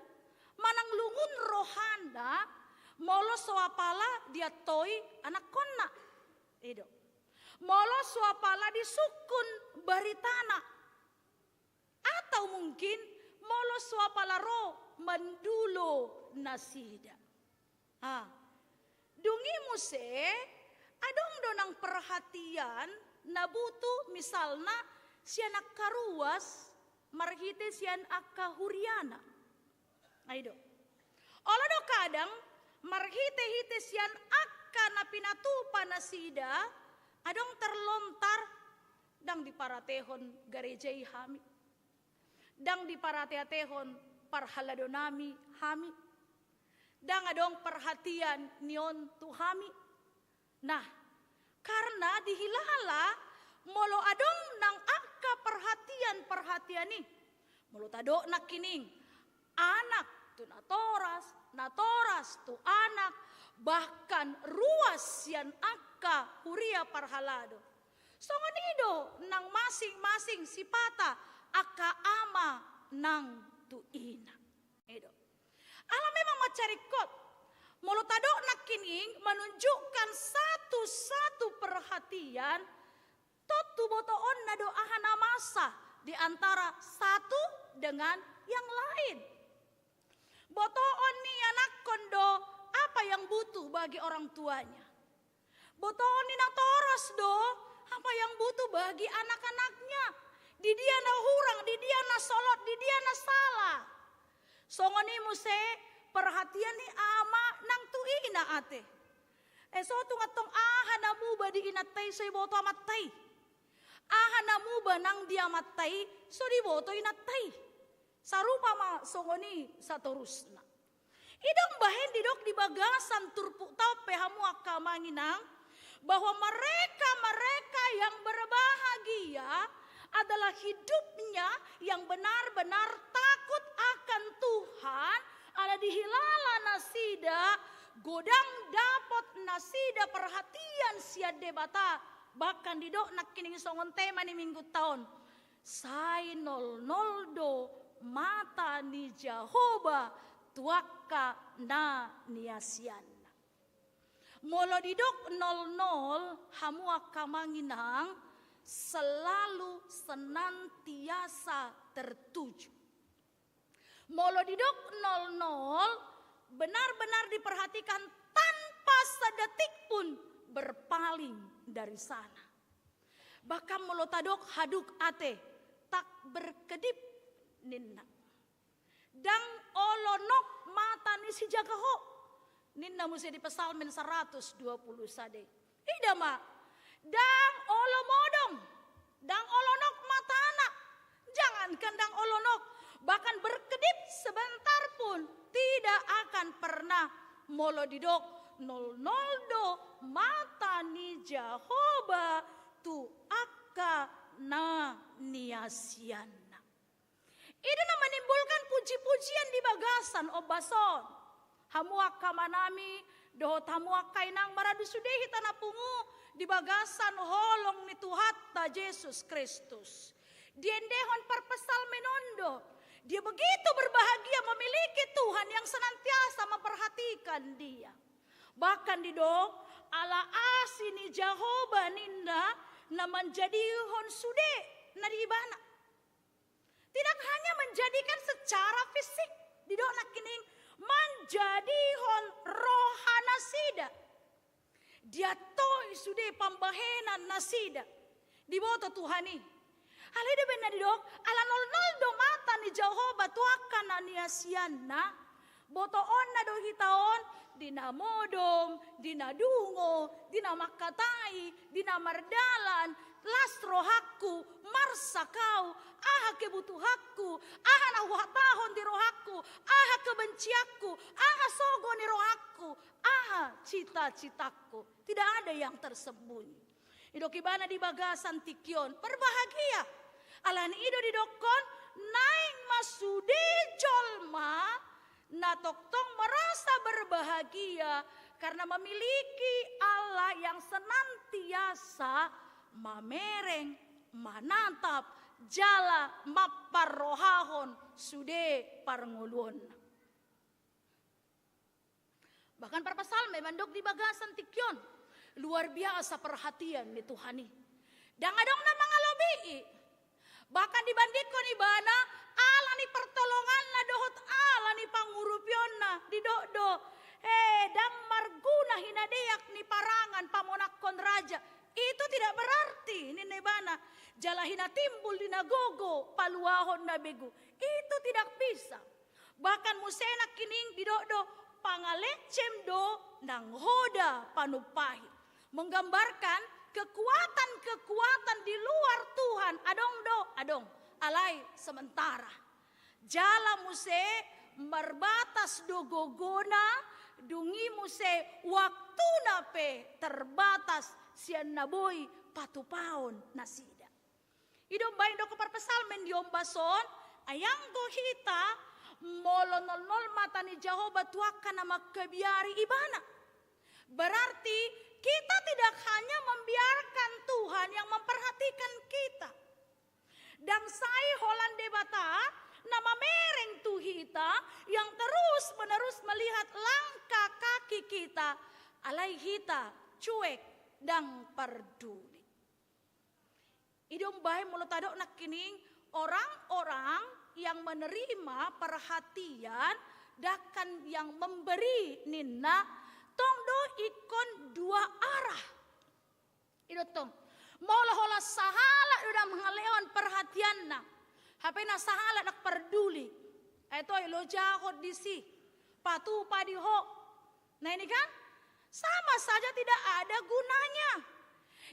manang lungun rohana, molo so apala diantoi anakhonna. I do. Molo so apala disungkun baritana. Atau mungkin Molo so apala ro mandulo nasida. Ah. Dung i muse, adong do nang perhatian na butuh misalna sian angka ruas marhite sian angka huriana. Ai do. Olo do kadang marhite-hite sian angka na pinatupa nasida, adong terlontar, ndang diparatehon gareja i hami. Ndang diparate-atehon parhaladonami hami. Ndang adong perhatian ni on tu hami. Nah, karna dihilala molo adong nang angka perhatian-perhatian i. Molo tadok nangkining anak tu natoras, natoras tu anak, bahkan ruas sian angka huria parhalado. Songon i do nang masing-masing sipata angka ama nang tu ina. I do. Ala memang mansai ringkot. Molo tadok nangkining menunjukkan satu-satu perhatian, tontu botoonna do aha na masa di antara satu dengan yang lain. Botoon ni anakkon do apa yang butuh bagi orang tuanya. Botoon ni natoras do apa yang butuh bagi anak-anaknya. Di dia na hurang, di dia na solot, di dia na sala. Songon i muse perhatian ni ama nang tu ina ate. Eh, so tung antong aha na muba di inanta i so diboto amanta i. Aha na muba nang di amanta i so diboto inanta i. Sarupa ma songon i satorusna. I do umbahen didok di bagasan turpukta on pe hamu angka amang inang, bahwa mereka-mereka yang berbahagia adalah hidupnya yang benar-benar takut akan Tuhan, ala dihilala nasida godang dapot nasida perhatian sian Debata, bahkan didok nangkining songon tema ni minggunta on. Sai nolnol do mata ni Jahowa tu angka na niasianna. Molo didok nolnol, hamu angka amang inang, selalu senantiasa tertuju. Molo didok nolnol, benar-benar diperhatikan tanpa sedetik pun berpaling dari sana. Bahkan molo tadok haduk ate, tak berkedip ninna. Ndang olo nok mata ni sijaga ho, ninna muse di Psalmen saratus dua pulu sada. Ida ma, ndang olo modom, ndang olo nok matana. Jangankan ndang olo nok, bahkan berkedip sebentar pun tidak akan pernah. Molo didok nolnol do mata ni Jahowa tu angka na niasianna. I do na menimbulkan puji-pujian di bagasan ombas on. Hamu angka amanami dohot hamu angka inang, maradu sude hita na pungu di bagasan holong ni Tuhanta Jesus Kristus. Diendehon parpsalmen on do, dia begitu berbahagia memiliki Tuhan yang senantiasa memperhatikan dia. Bahkan didok, ala asi ni Jahowa ninna na manjadihon sude na di ibana. Tidak hanya menjadikan secara fisik, didok nangkining manjadihon roha nasida. Diatoi sude pambahenan nasida. Diboto Tuhan i. Alai do umbahen na didok, ala nolnol do mata ni Jahowa tu angka na niasianna. Botoonna do hita on, di na modom, di na dungo, di na mangkatai, di na mardalan, las rohangku, marsakau, aha kebutuhanku, aha na huhatahon di rohangku, aha kebencianku, aha sogo ni rohangku, aha cita-citaku. Tidak ada yang tersembunyi. Didok ibana di bagasan tingki on, berbahagia. Alani i do didokkon, naeng ma sude jolma na tongtong merasa berbahagia karena memiliki Allah yang senantiasa mamereng, manatap, jala mamparrohahon sude parngoluonna. Bahkan parpsalmen mandok di bagasan tingki on, luar biasa perhatian ni Tuhan i. Ndang adong na mangalobii. Bahkan dibandingkon ibana, ala ni pertolonganna dohot ala ni pangurupionna, didok do, eh, ndang marguna hinadeak ni parangan pamonanghon raja. Itu tidak berarti, ninna ibana, jala hinatimbul ni na gogo paluahon na begu. Itu tidak bisa. Bahkan muse nangkining didok do, pangalencem do nang hoda panumpahi. Menggambarkan kekuatan-kekuatan di luar Tuhan adong do, adong, alai sementara. Jala muse marbatas do gogona, dung i muse waktuna pe terbatas sian na boi patupaon nasida. I do umbahen didok parpsalmen di ombas on, ai anggo hita molo nolnol mata ni Jahowa tu angka na mangkabiari ibana. Berarti kita tidak hanya membiarkan Tuhan yang memperhatikan kita. Ndang sai holan Debata na mamereng tu hita yang terus-menerus melihat langkah kaki kita, alai hita cuek, ndang parduli. I do umbahen molo tadok nangkining orang-orang yang menerima perhatian, dangkan yang memberi ninna, tong do ingkon dua arah. I do tong. Molo holan sahalak do na mangalehon perhatianna, hape na sahalak ndang parduli. Ai toe lojahon disi, patupa di ho. Nah, ini kan sama saja tidak ada gunanya.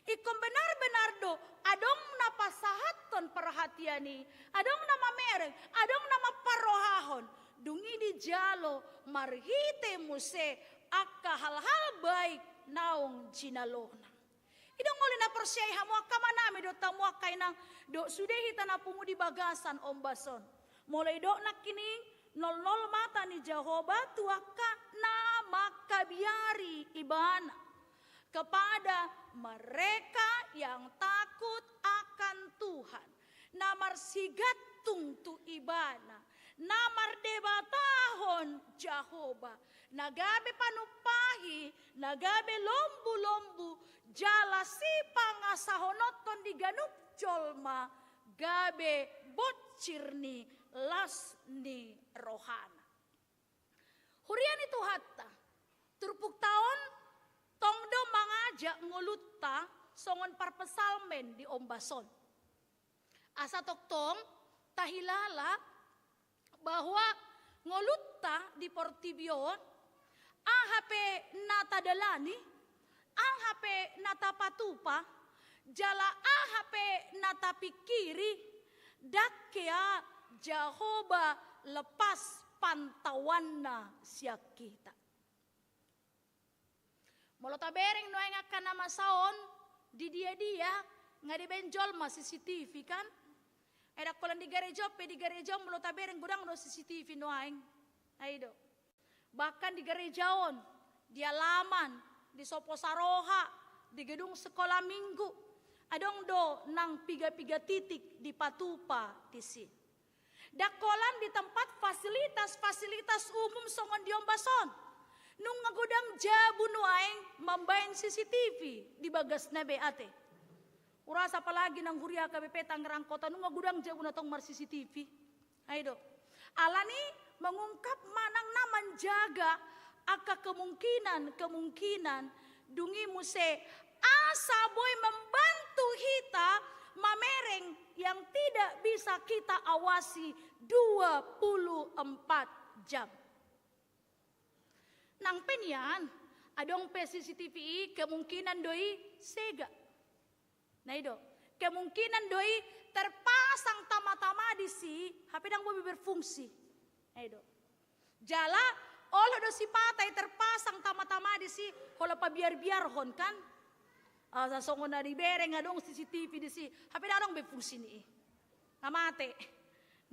Ingkon benar-benar do adong na pasahathon perhatian i, adong na mamereng, adong na mamparrohahon. Dung i dijalo marhite muse angka hal-hal baik naung jinalona. I do ngolu na porsea i, hamu angka amanami dohot hamu angka inang, dohot sude hita na pungu di bagasan ombas on. Molo didok nangkining nolnol mata ni Jahowa tu angka na mangkabiari ibana. Kepada mereka yang takut akan Tuhan, na marsigantung tu ibana, na mardebatahon Jahowa, na gabe panumpahi, na gabe lombu-lombu, jala sipangasahononhon di ganup jolma, gabe bonsir ni las ni rohana. Huria ni Tuhanta, turpukta on tong do mangajak ngolunta songon parpsalmen di ombas on. Asa tongtong tahilala bahwa ngolunta di portibi on, aha pe na tadalani, aha pe na tapatupa, jala aha pe na tapingkiri, ndang hea Jahowa lepas pantauanna sian hita. Molo tabereng nuaeng angka na masa on, di dia-dia nga dibaen jolma C C T V kan? Ai ndang holan di gareja on pe, di gareja on molo tabereng godang do C C T V nuaeng. Ai do. Bahkan di gareja on, di alaman, di sopo saroha, di gedung sekolah minggu, adong do nang piga-piga titik dipatupa disi. Ndang holan di tempat fasilitas-fasilitas umum songon di ombas on. Nunga godang jabu nuaeng mambaen C C T V di bagasna be ate. Hurasa apalagi nang huria H K B P Tangerang Kota, nunga godang jabuna tong mar-C C T V. Ai do. Alani mengungkap manang na manjaga angka kemungkinan-kemungkinan, dung i muse asa boi membantu hita mamereng yang tidak bisa kita awasi dua puluh empat jam. Nang pe nian, adong pe C C T V i kemungkinan do i sega. Nah, i do. Kemungkinan do i terpasang tama-tama disi, hape ndang boi be berfungsi. Nah, i do. Jala, olo do sipata i terpasang tama-tama disi, holan pabiar-biarhon kan? Asa songon na dibereng adong C C T V disi, hape ndang adong be fungsi ni i. Nga mate.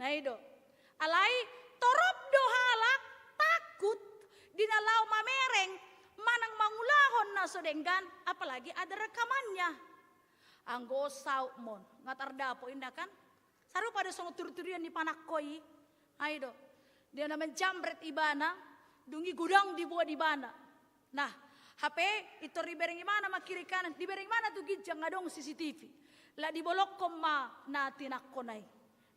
Nah, i do. Alai torop do halak takut di na laho mamereng manang mangulahon na so denggan, apalagi ada rekamannya. Anggo saut mon, nga tardapot inda kan? Sarupa do songon turiturian ni panangko i. Ai do. Dia na menjamret ibana, dung i godang diboan ibana. Nah, hape pintor dibereng ibana ma kiri kanan, dibereng ibana tu ginjang adong C C T V. Laho dibolongkon ma na tinangkona i.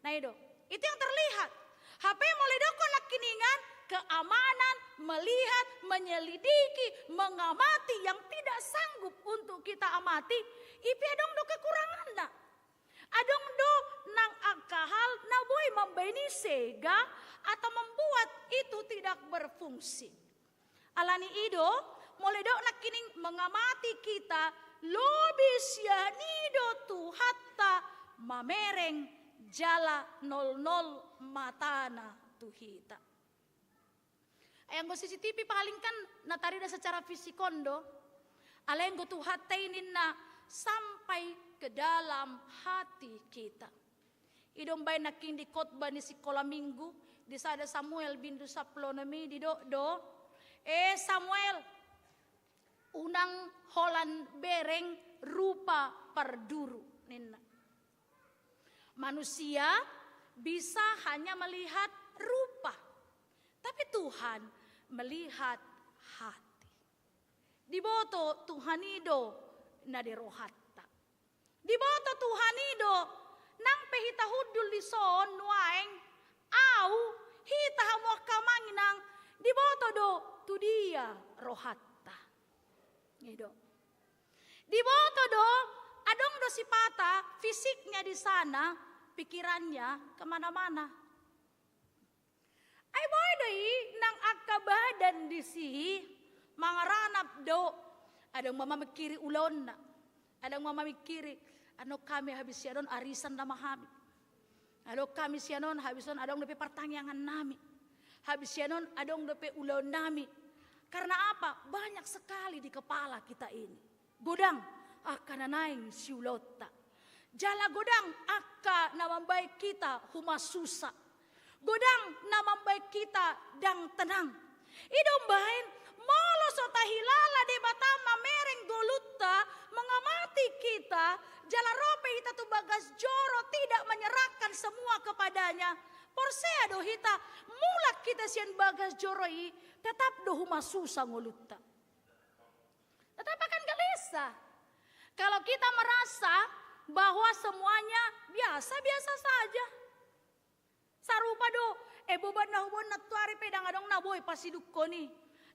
Nah, i do. Itu yang terlihat. Hape molo didok nangkiningan, keamanan, melihat, menyelidiki, mengamati yang tidak sanggup untuk kita amati, i pe adong do kekuranganna. Adong do nang angka hal na boi mambaen i sega atau membuat itu tidak berfungsi. Alani i do, molo didok nangkining mengamati hita, lobi sian i do Tuhanta mamereng jala nolnol matana tu hita. Ai anggo C C T V paling kan na tarida secara fisik on do. Alai anggo Tuhanta i ninna sampai ke dalam hati kita. I do umbaen nangkin di khotbah ni sikola minggu, di sada Samuel bindu sampulu onom i didok do, "E Samuel, unang holan bereng rupa parduru," ninna. Manusia bisa hanya melihat rupa, tapi Tuhan melihat hati. Diboto Tuhan i do na di rohanta. Diboto Tuhan i do, nang pe hita hundul dison nuaeng, au, hita hamu angka amang inang, diboto do tu dia rohanta. I do. Diboto do, adong do sipata fisiknya di sana, pikirannya kemana-mana. Ai boi do i nang angka badan disi mangaranap do, adong ma mamingkiri ulaonna, adong ma mamingkiri, "Annon hami habis sian on arisan nama hami. Adong hami sian on habis on adong dope partangiangan nami. Habis sian on adong dope ulaon nami." Karena apa? Banyak sekali di kepala kita ini. Godang angka na naeng siulaonta. Jala godang angka na mambaen hita humasusa. Godang na mambaen hita ndang tenang. I do umbaen, molo so tahilala Debata mamereng ngolunta, mengamati hita, jala ro pe hita tu bagas joro tidak menyerahkan semua kepada-Nya, porsea do hita, mulak hita sian bagas joro i, tetap do humasusa ngolunta. Tetap akan gelisah. Kalau kita merasa bahwa semuanya biasa-biasa saja. Sarupa do, eh, beban na huboan nantuari pe ndang adong na boi pasidungkon i.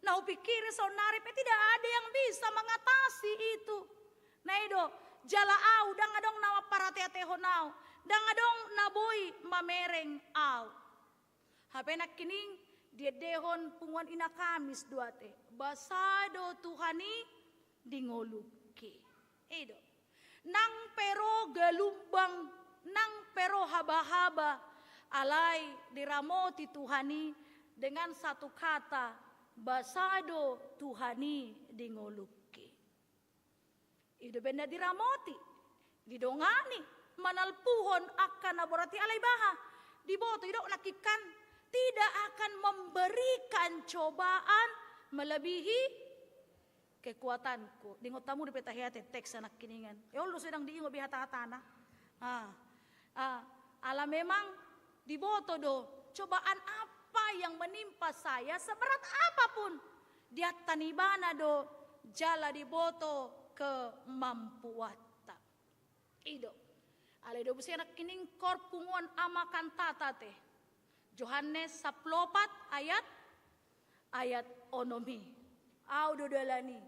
Na hupingkiri saonnari pe tidak ada yang bisa mengatasi itu. Na i do, jala au, ndang adong na mamparateatehon au. Ndang adong na boi mamereng au. Hape nangkining diendehon punguan Ina Kamis do ate, basa do Tuhan i di ngolungki. I do. Nang pe ro galumbang, nang pe ro habahaba, alai diramoti Tuhan i dengan satu kata, basa do Tuhan i di ngolungki. I do umbaen na diramoti, didongani, manalpuhon angka na borat i alai baha. Diboto, didok nangkin kan, tidak akan memberikan cobaan melebihi kekuatanku. Diingot hamu dope tahe ate teks nangkiningan. E, olo do so ndang diingot be hata-hatana. Ah, ah, ala memang diboto do, cobaan apa yang menimpa saya, seberat apapun, diattan Ibana do, jala diboto kemampuanta. I do. Alai do muse nangkining hor punguan Ama Kantata ate. Johannes sampulu opat ayat, ayat onom i. Au do dalan i,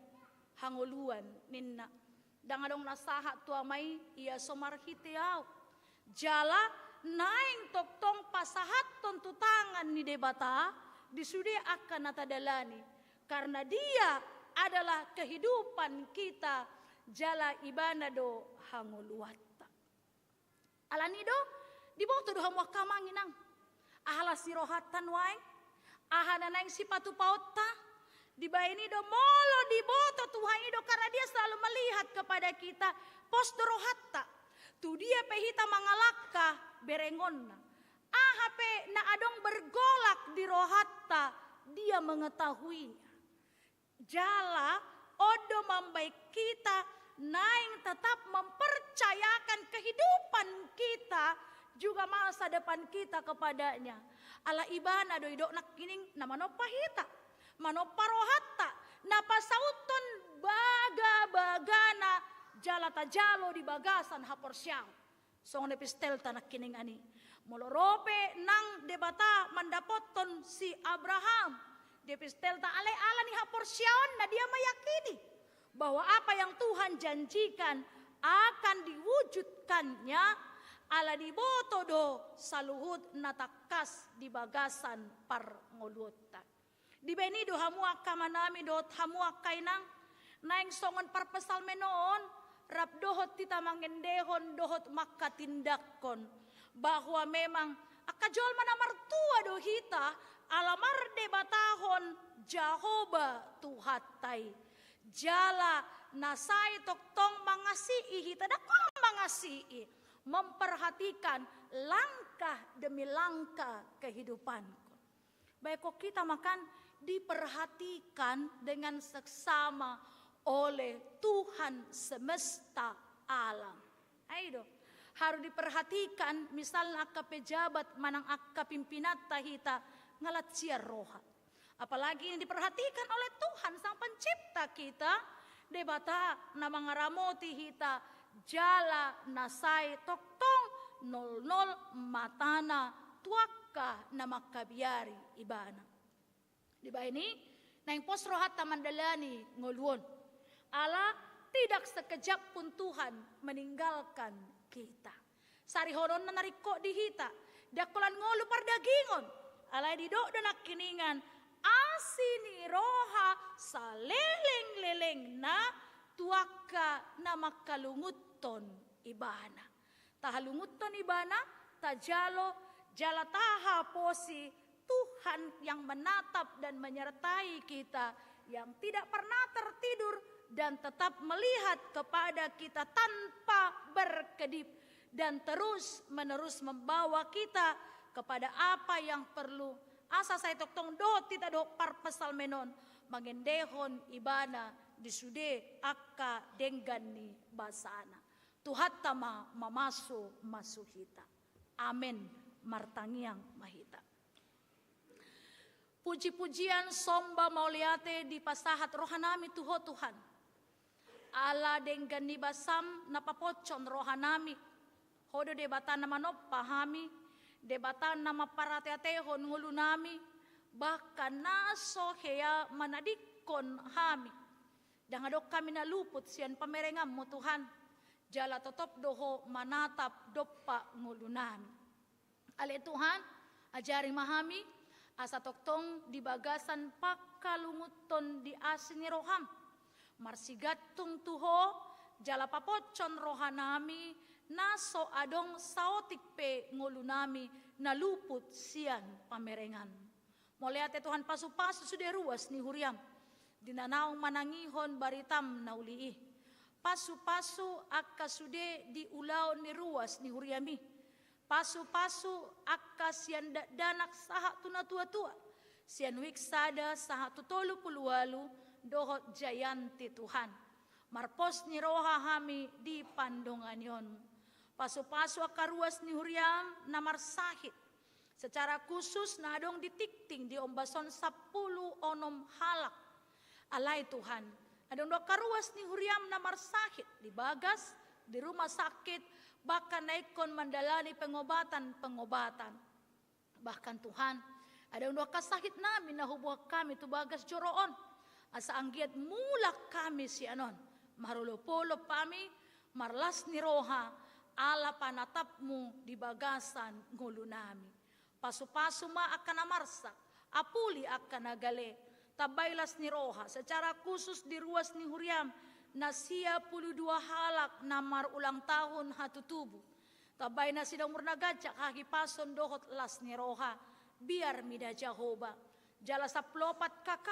hangoluan ninna. Ndang adong na sahat tu Ama i, ia so marhite au. Jala naeng tongtong pasahathon tu tangan ni Debata di sude angka na tadalani. Karena Dia adalah kehidupan kita, jala Ibana do hangoluanta. Alani do, diboto do hamu angka amang inang. Aha las ni rohanta nuaeng, aha na naeng sipatupaonta, dibaen i do molo diboto Tuhan i do karena Dia selalu melihat kepada kita, pos do rohanta. Tu dia pe hita mangalangka berengonna. Aha pe na adong bergolak di rohanta, Dia mengetahuinya. Jala on do mambaen hita naeng tetap mempercayakan kehidupan kita, juga masa depan kita kepada-Nya. Ala Ibana do i do nangkining na manompa hita, manompa rohanta, na pasauthon bagabagana jala tajalo di bagasan haporseaon. Songon epistelta nangkiningan i. Molo ro pe nang Debata mandapothon si Abraham di epistelta, alai ala ni haporseaonna dia meyakini bahwa apa yang Tuhan janjikan akan diwujudkannya, ala diboto do saluhut na tangkas di bagasan parngoluonta. Dibahen i do hamu angka amanami dohot hamu angka inang, naeng songon parpsalmen on, rap dohot hita mangendehon dohot manghatindanghon bahwa memang angka jolma na martua do hita, ala mardebatahon Jahowa Tuhanta i. Jala na sai tongtong mangasii hita, ndang holan mangasii, memperhatikan langkah demi langkah kehidupanku. Baik, kok kita makan diperhatikan dengan seksama oleh Tuhan semesta alam. Ai do, harus diperhatikan, misalna angka pejabat manang angka pimpinanta hita, nga lat sian roha. Apalagi ini diperhatikan oleh Tuhan Sang Pencipta kita, Debata na mangaramoti hita, jala na sai tongtong nolnol matana tu angka na mangkabiari ibana. Dibahen i, naeng pos rohanta mandalani ngolu on. Ala tidak sekejap pun Tuhan meninggalkan kita. Sarihononna na ringkot di hita, ndang holan ngolu pardagingon, alai didok do nangkiningan asi ni roha salelenglelengna tu angka na mangkalungunhon ibana. Tahalungunhon ibana, tajalo, jala tahaposi Tuhan yang menatap dan menyertai kita, yang tidak pernah tertidur dan tetap melihat kepada kita tanpa berkedip, dan terus-menerus membawa kita kepada apa yang perlu. Asa sai tongtong dohot hita dohot parpsalmen on mangendehon ibana di sude angka denggan ni basana. Tuhanta ma mamasu-masu hita. Amen. Martangiang ma hita. Puji-pujian, somba, mauliate dipasahat rohanami tu Ho Tuhan. Ala denggan ni basam na paposhon rohanami. Ho do Debata na manompa hami, Debata na mamparateatehon ngolunami, bahkan na so hea manadingkon hami. Ndang adong hami na luput sian pamerenganmu Tuhan, jala totop do Ho manatap dompak ngolunami. Ale Tuhan, ajari ma hami, asa tongtong di bagasan pangkalungunhon di asi ni roham, marsigantung tu Ho, jala paposhon rohanami, na so adong saotik pe ngolunami na luput sian pamerengan. Mauliate Tuhan, pasu-pasu sude ruas ni huriam, di na naung manangihon baritam na uli i. Pasu-pasu angka sude di ulaon ni ruas ni huriam i. Pasu-pasu angka sian dakdanak sahat tu na tua-tua, sian wijk sada sahat tu tolu pulu ualu, dohot Jayanti Tuhan. Marpos ni roha hami di pandonganionmu. Pasu-pasu angka ruas ni huriam na marsahit. Secara khusus na adong di tingting di ombas on sampulu onom halak. Alai Tuhan, adong do angka ruas ni huriam na marsahit di bagas, di rumah sakit, bahkan na ingkon mandalani pengobatan-pengobatan. Bahkan Tuhan, adong do angka sahitnami na huboan hami tu bagas joro on. Asa anggiat mulak hami sian on, marolop-olop hami, marlas ni roha, ala panatapmu di bagasan ngolunami. Pasu-pasu ma angka na marsak, apuli angka na gale, tambai las ni roha, secara khusus di ruas ni huriam, na sia pulu dua halak na marulang tahun hatutubu. Tambai nasida umur na ganjang, hahipason dohot las ni roha, biar mida Jahowa. Jala sampulu opat K K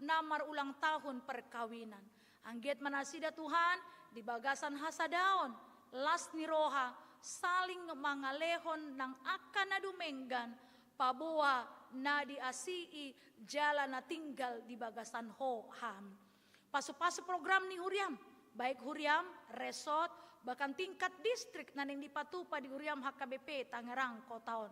na marulang tahun perkawinan. Anggiat ma nasida Tuhan, di bagasan hasadaon, las ni roha, saling mangalehon nang angka na dumenggan, paboa na diasii jala na tinggal di bagasan Ho hami. Pasu-pasu program ni huriam, baik huriam, resort, bahkan tingkat distrik na naeng dipatupa di huriam H K B P Tangerang Kota on.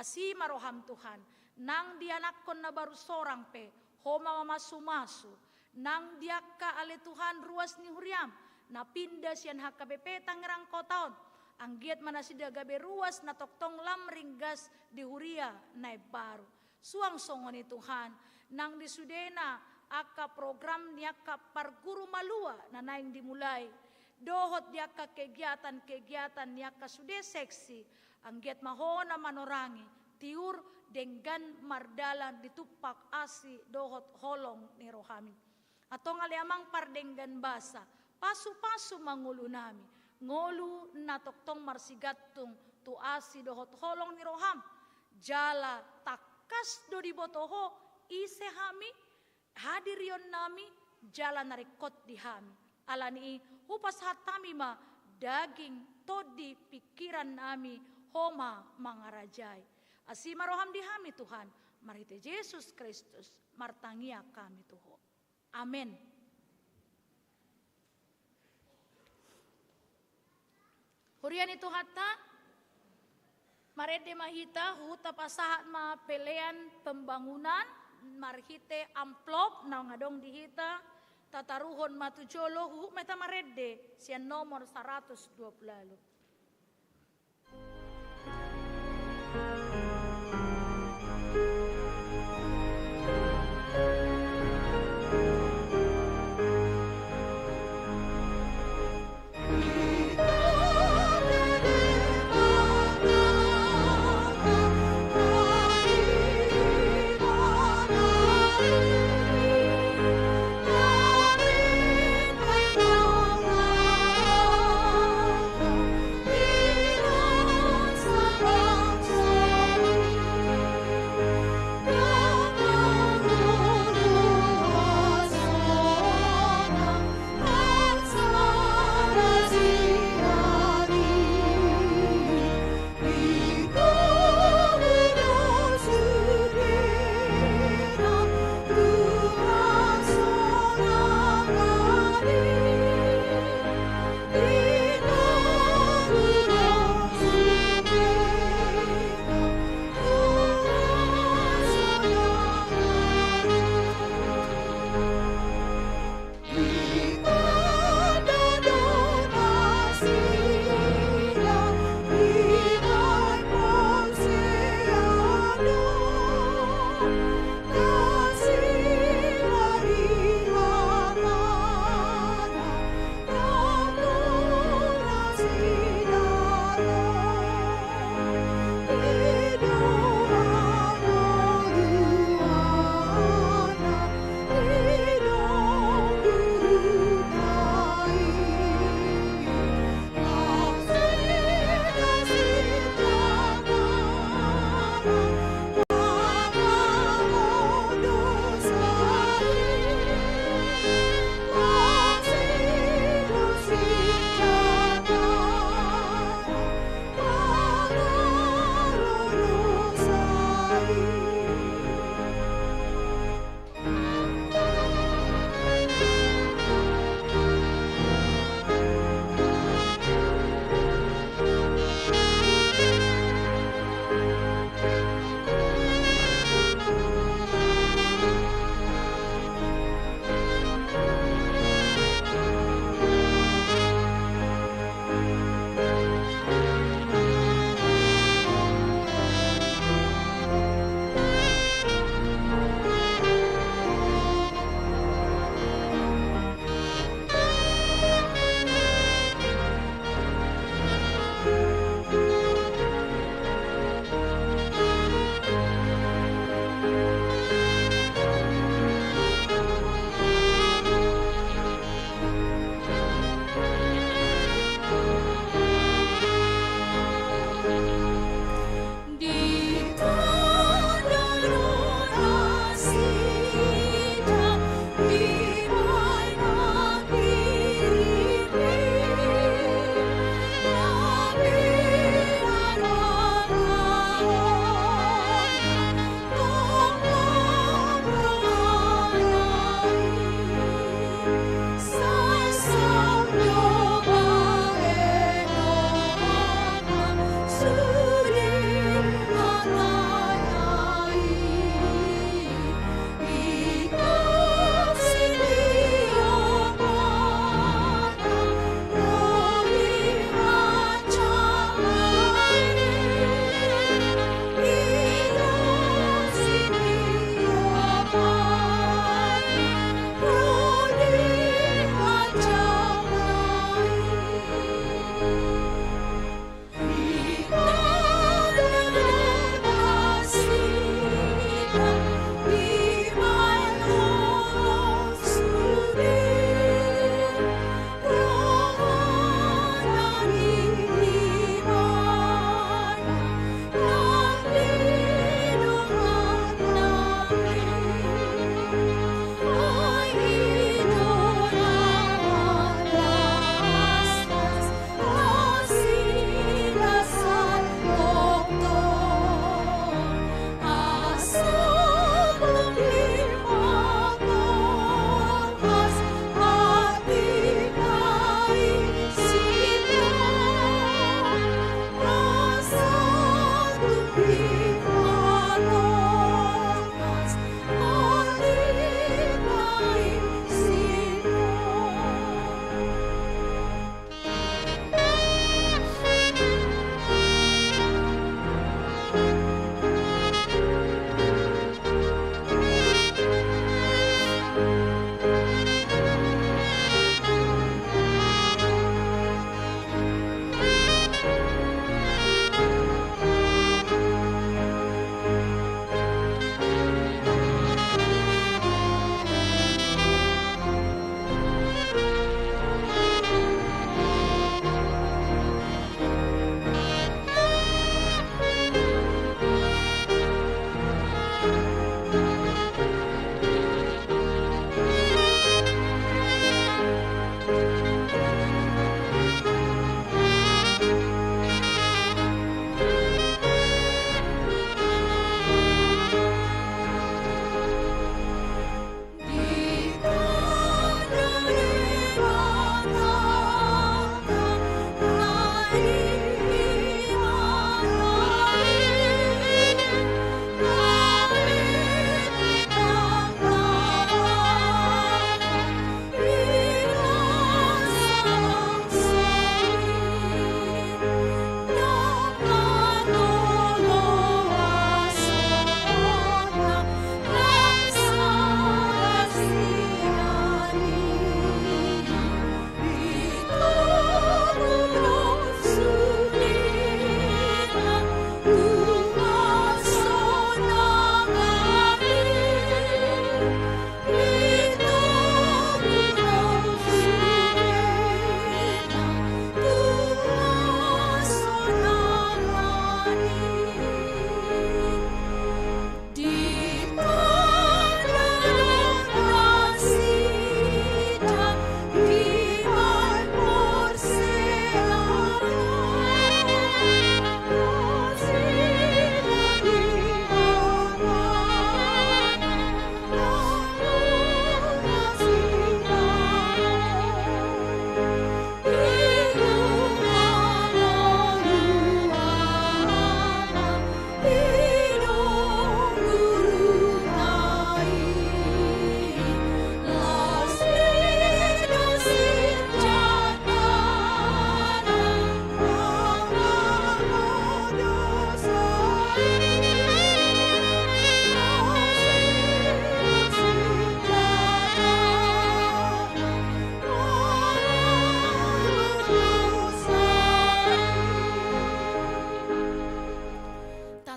Asi ma roham Tuhan, nang di anakkon na baru sorang pe, Ho ma mamasu-masu, nang di angka ale Tuhan ruas ni huriam, na pinda sian H K B P Tangerang Kota on, Anggiat ma nasida gabe ruas na tongtong lam ringgas di huria na imbaru. Suang songon i Tuhan, nang di sudena angka program ni angka parguru malua na naeng dimulai, dohot di angka kegiatan-kegiatan ni angka sude seksi, anggiat ma Ho na manorangi, tiur denggan mardalan di tumpak asi dohot holong ni rohaM i. Antong ale Amang pardenggan basa, pasu-pasu ma ngolunami, ngolu na tongtong marsigantung tu asi dohot holong ni rohaM, jala tangkas do diboto Ho ise hami, hadirionnami, jala na ringkot di hami. Ala ni i hupasahat hami ma daging, tondi, pingkirannami, Ho ma mangarajai. Asi ma rohaM di hami Tuhan, marhite Jesus Kristus martangiang hami tu Ho. Amen. Huria ni Tuhanta, marende ma hita, huhut tapasahat ma pelean pembangunan marhite amplop naung adong di hita, tataruhon ma tu jolo, huhut ma hita marende sian nomor saratus dua pulu ualu.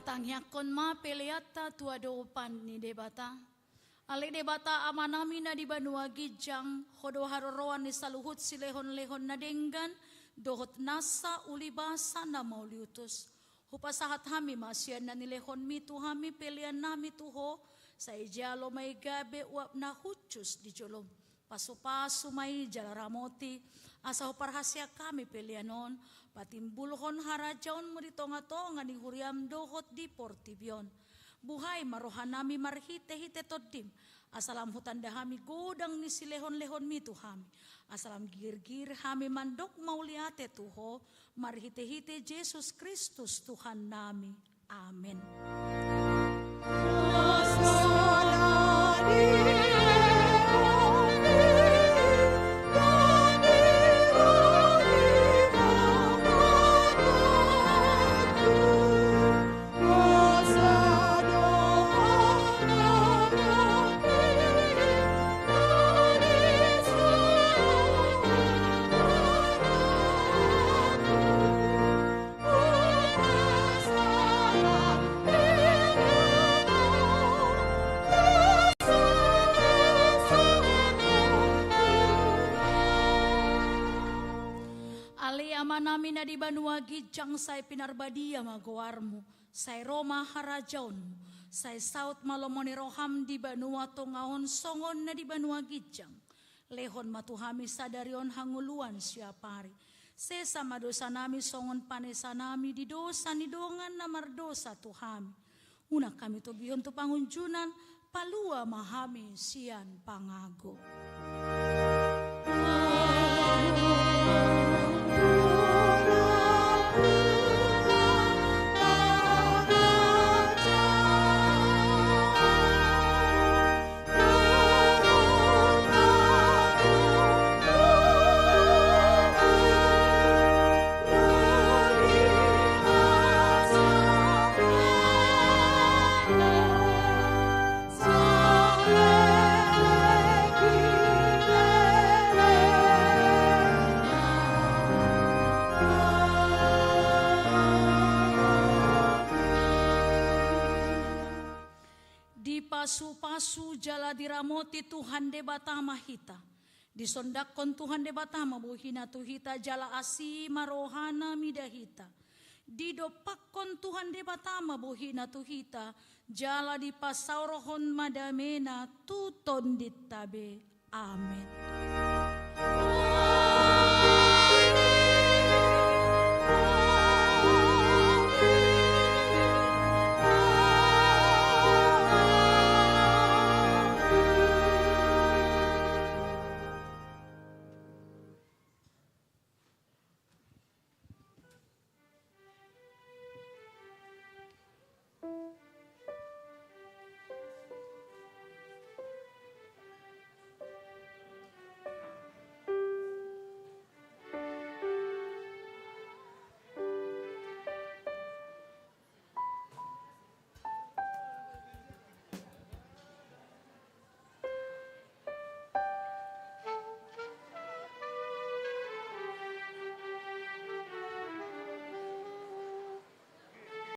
Tangiangkon ma peleanta tu adopan ni Debata. Ale Debata Amanami na di banua ginjang, Ho do haroroan ni saluhut silehonlehon na denggan dohot nasa ulibasa na mauliutus. Hupasahat hami ma sian na nilehonMi tu hami peleannami tu Ho, sai jalo ma i gabe uap na hushus di joloM. Pasupasu ma i jala ramoti, asa huparhaseang hami pelean on patimbulhon harajaonMu di tongatonga ni huriaM dohot di portibi on. Buhai ma rohanami marhitehite TondiM, asa lam hutanda hami godang ni silehonlehonMi tu hami, asa lam girgir hami mandok mauliate tu Ho, marhitehite Jesus Kristus Tuhannami. Amen. Ale Amanami na di banua ginjang, sai pinarbadia ma goarMu, sai ro ma harajaonMu, sai saut ma lomo ni rohaM di banua tonga on songon na di banua ginjang. Lehon ma tu hami sadari on hangoluan siapari. Sesa ma dosanami songon panesanami di dosa ni dongan na mardosa tu hami. Unang hami togihon tu pangunjunan, palua ma hami sian pangago. Dipasupasu jala diramoti Tuhan Debata ma hita. Disondangkon Tuhan Debata ma bohiNa tu hita, jala asi ma rohaNa mida hita. Didompakkon Tuhan Debata ma bohiNa tu hita, jala dipasaorhon ma dameNa tu tondinta be. Amen.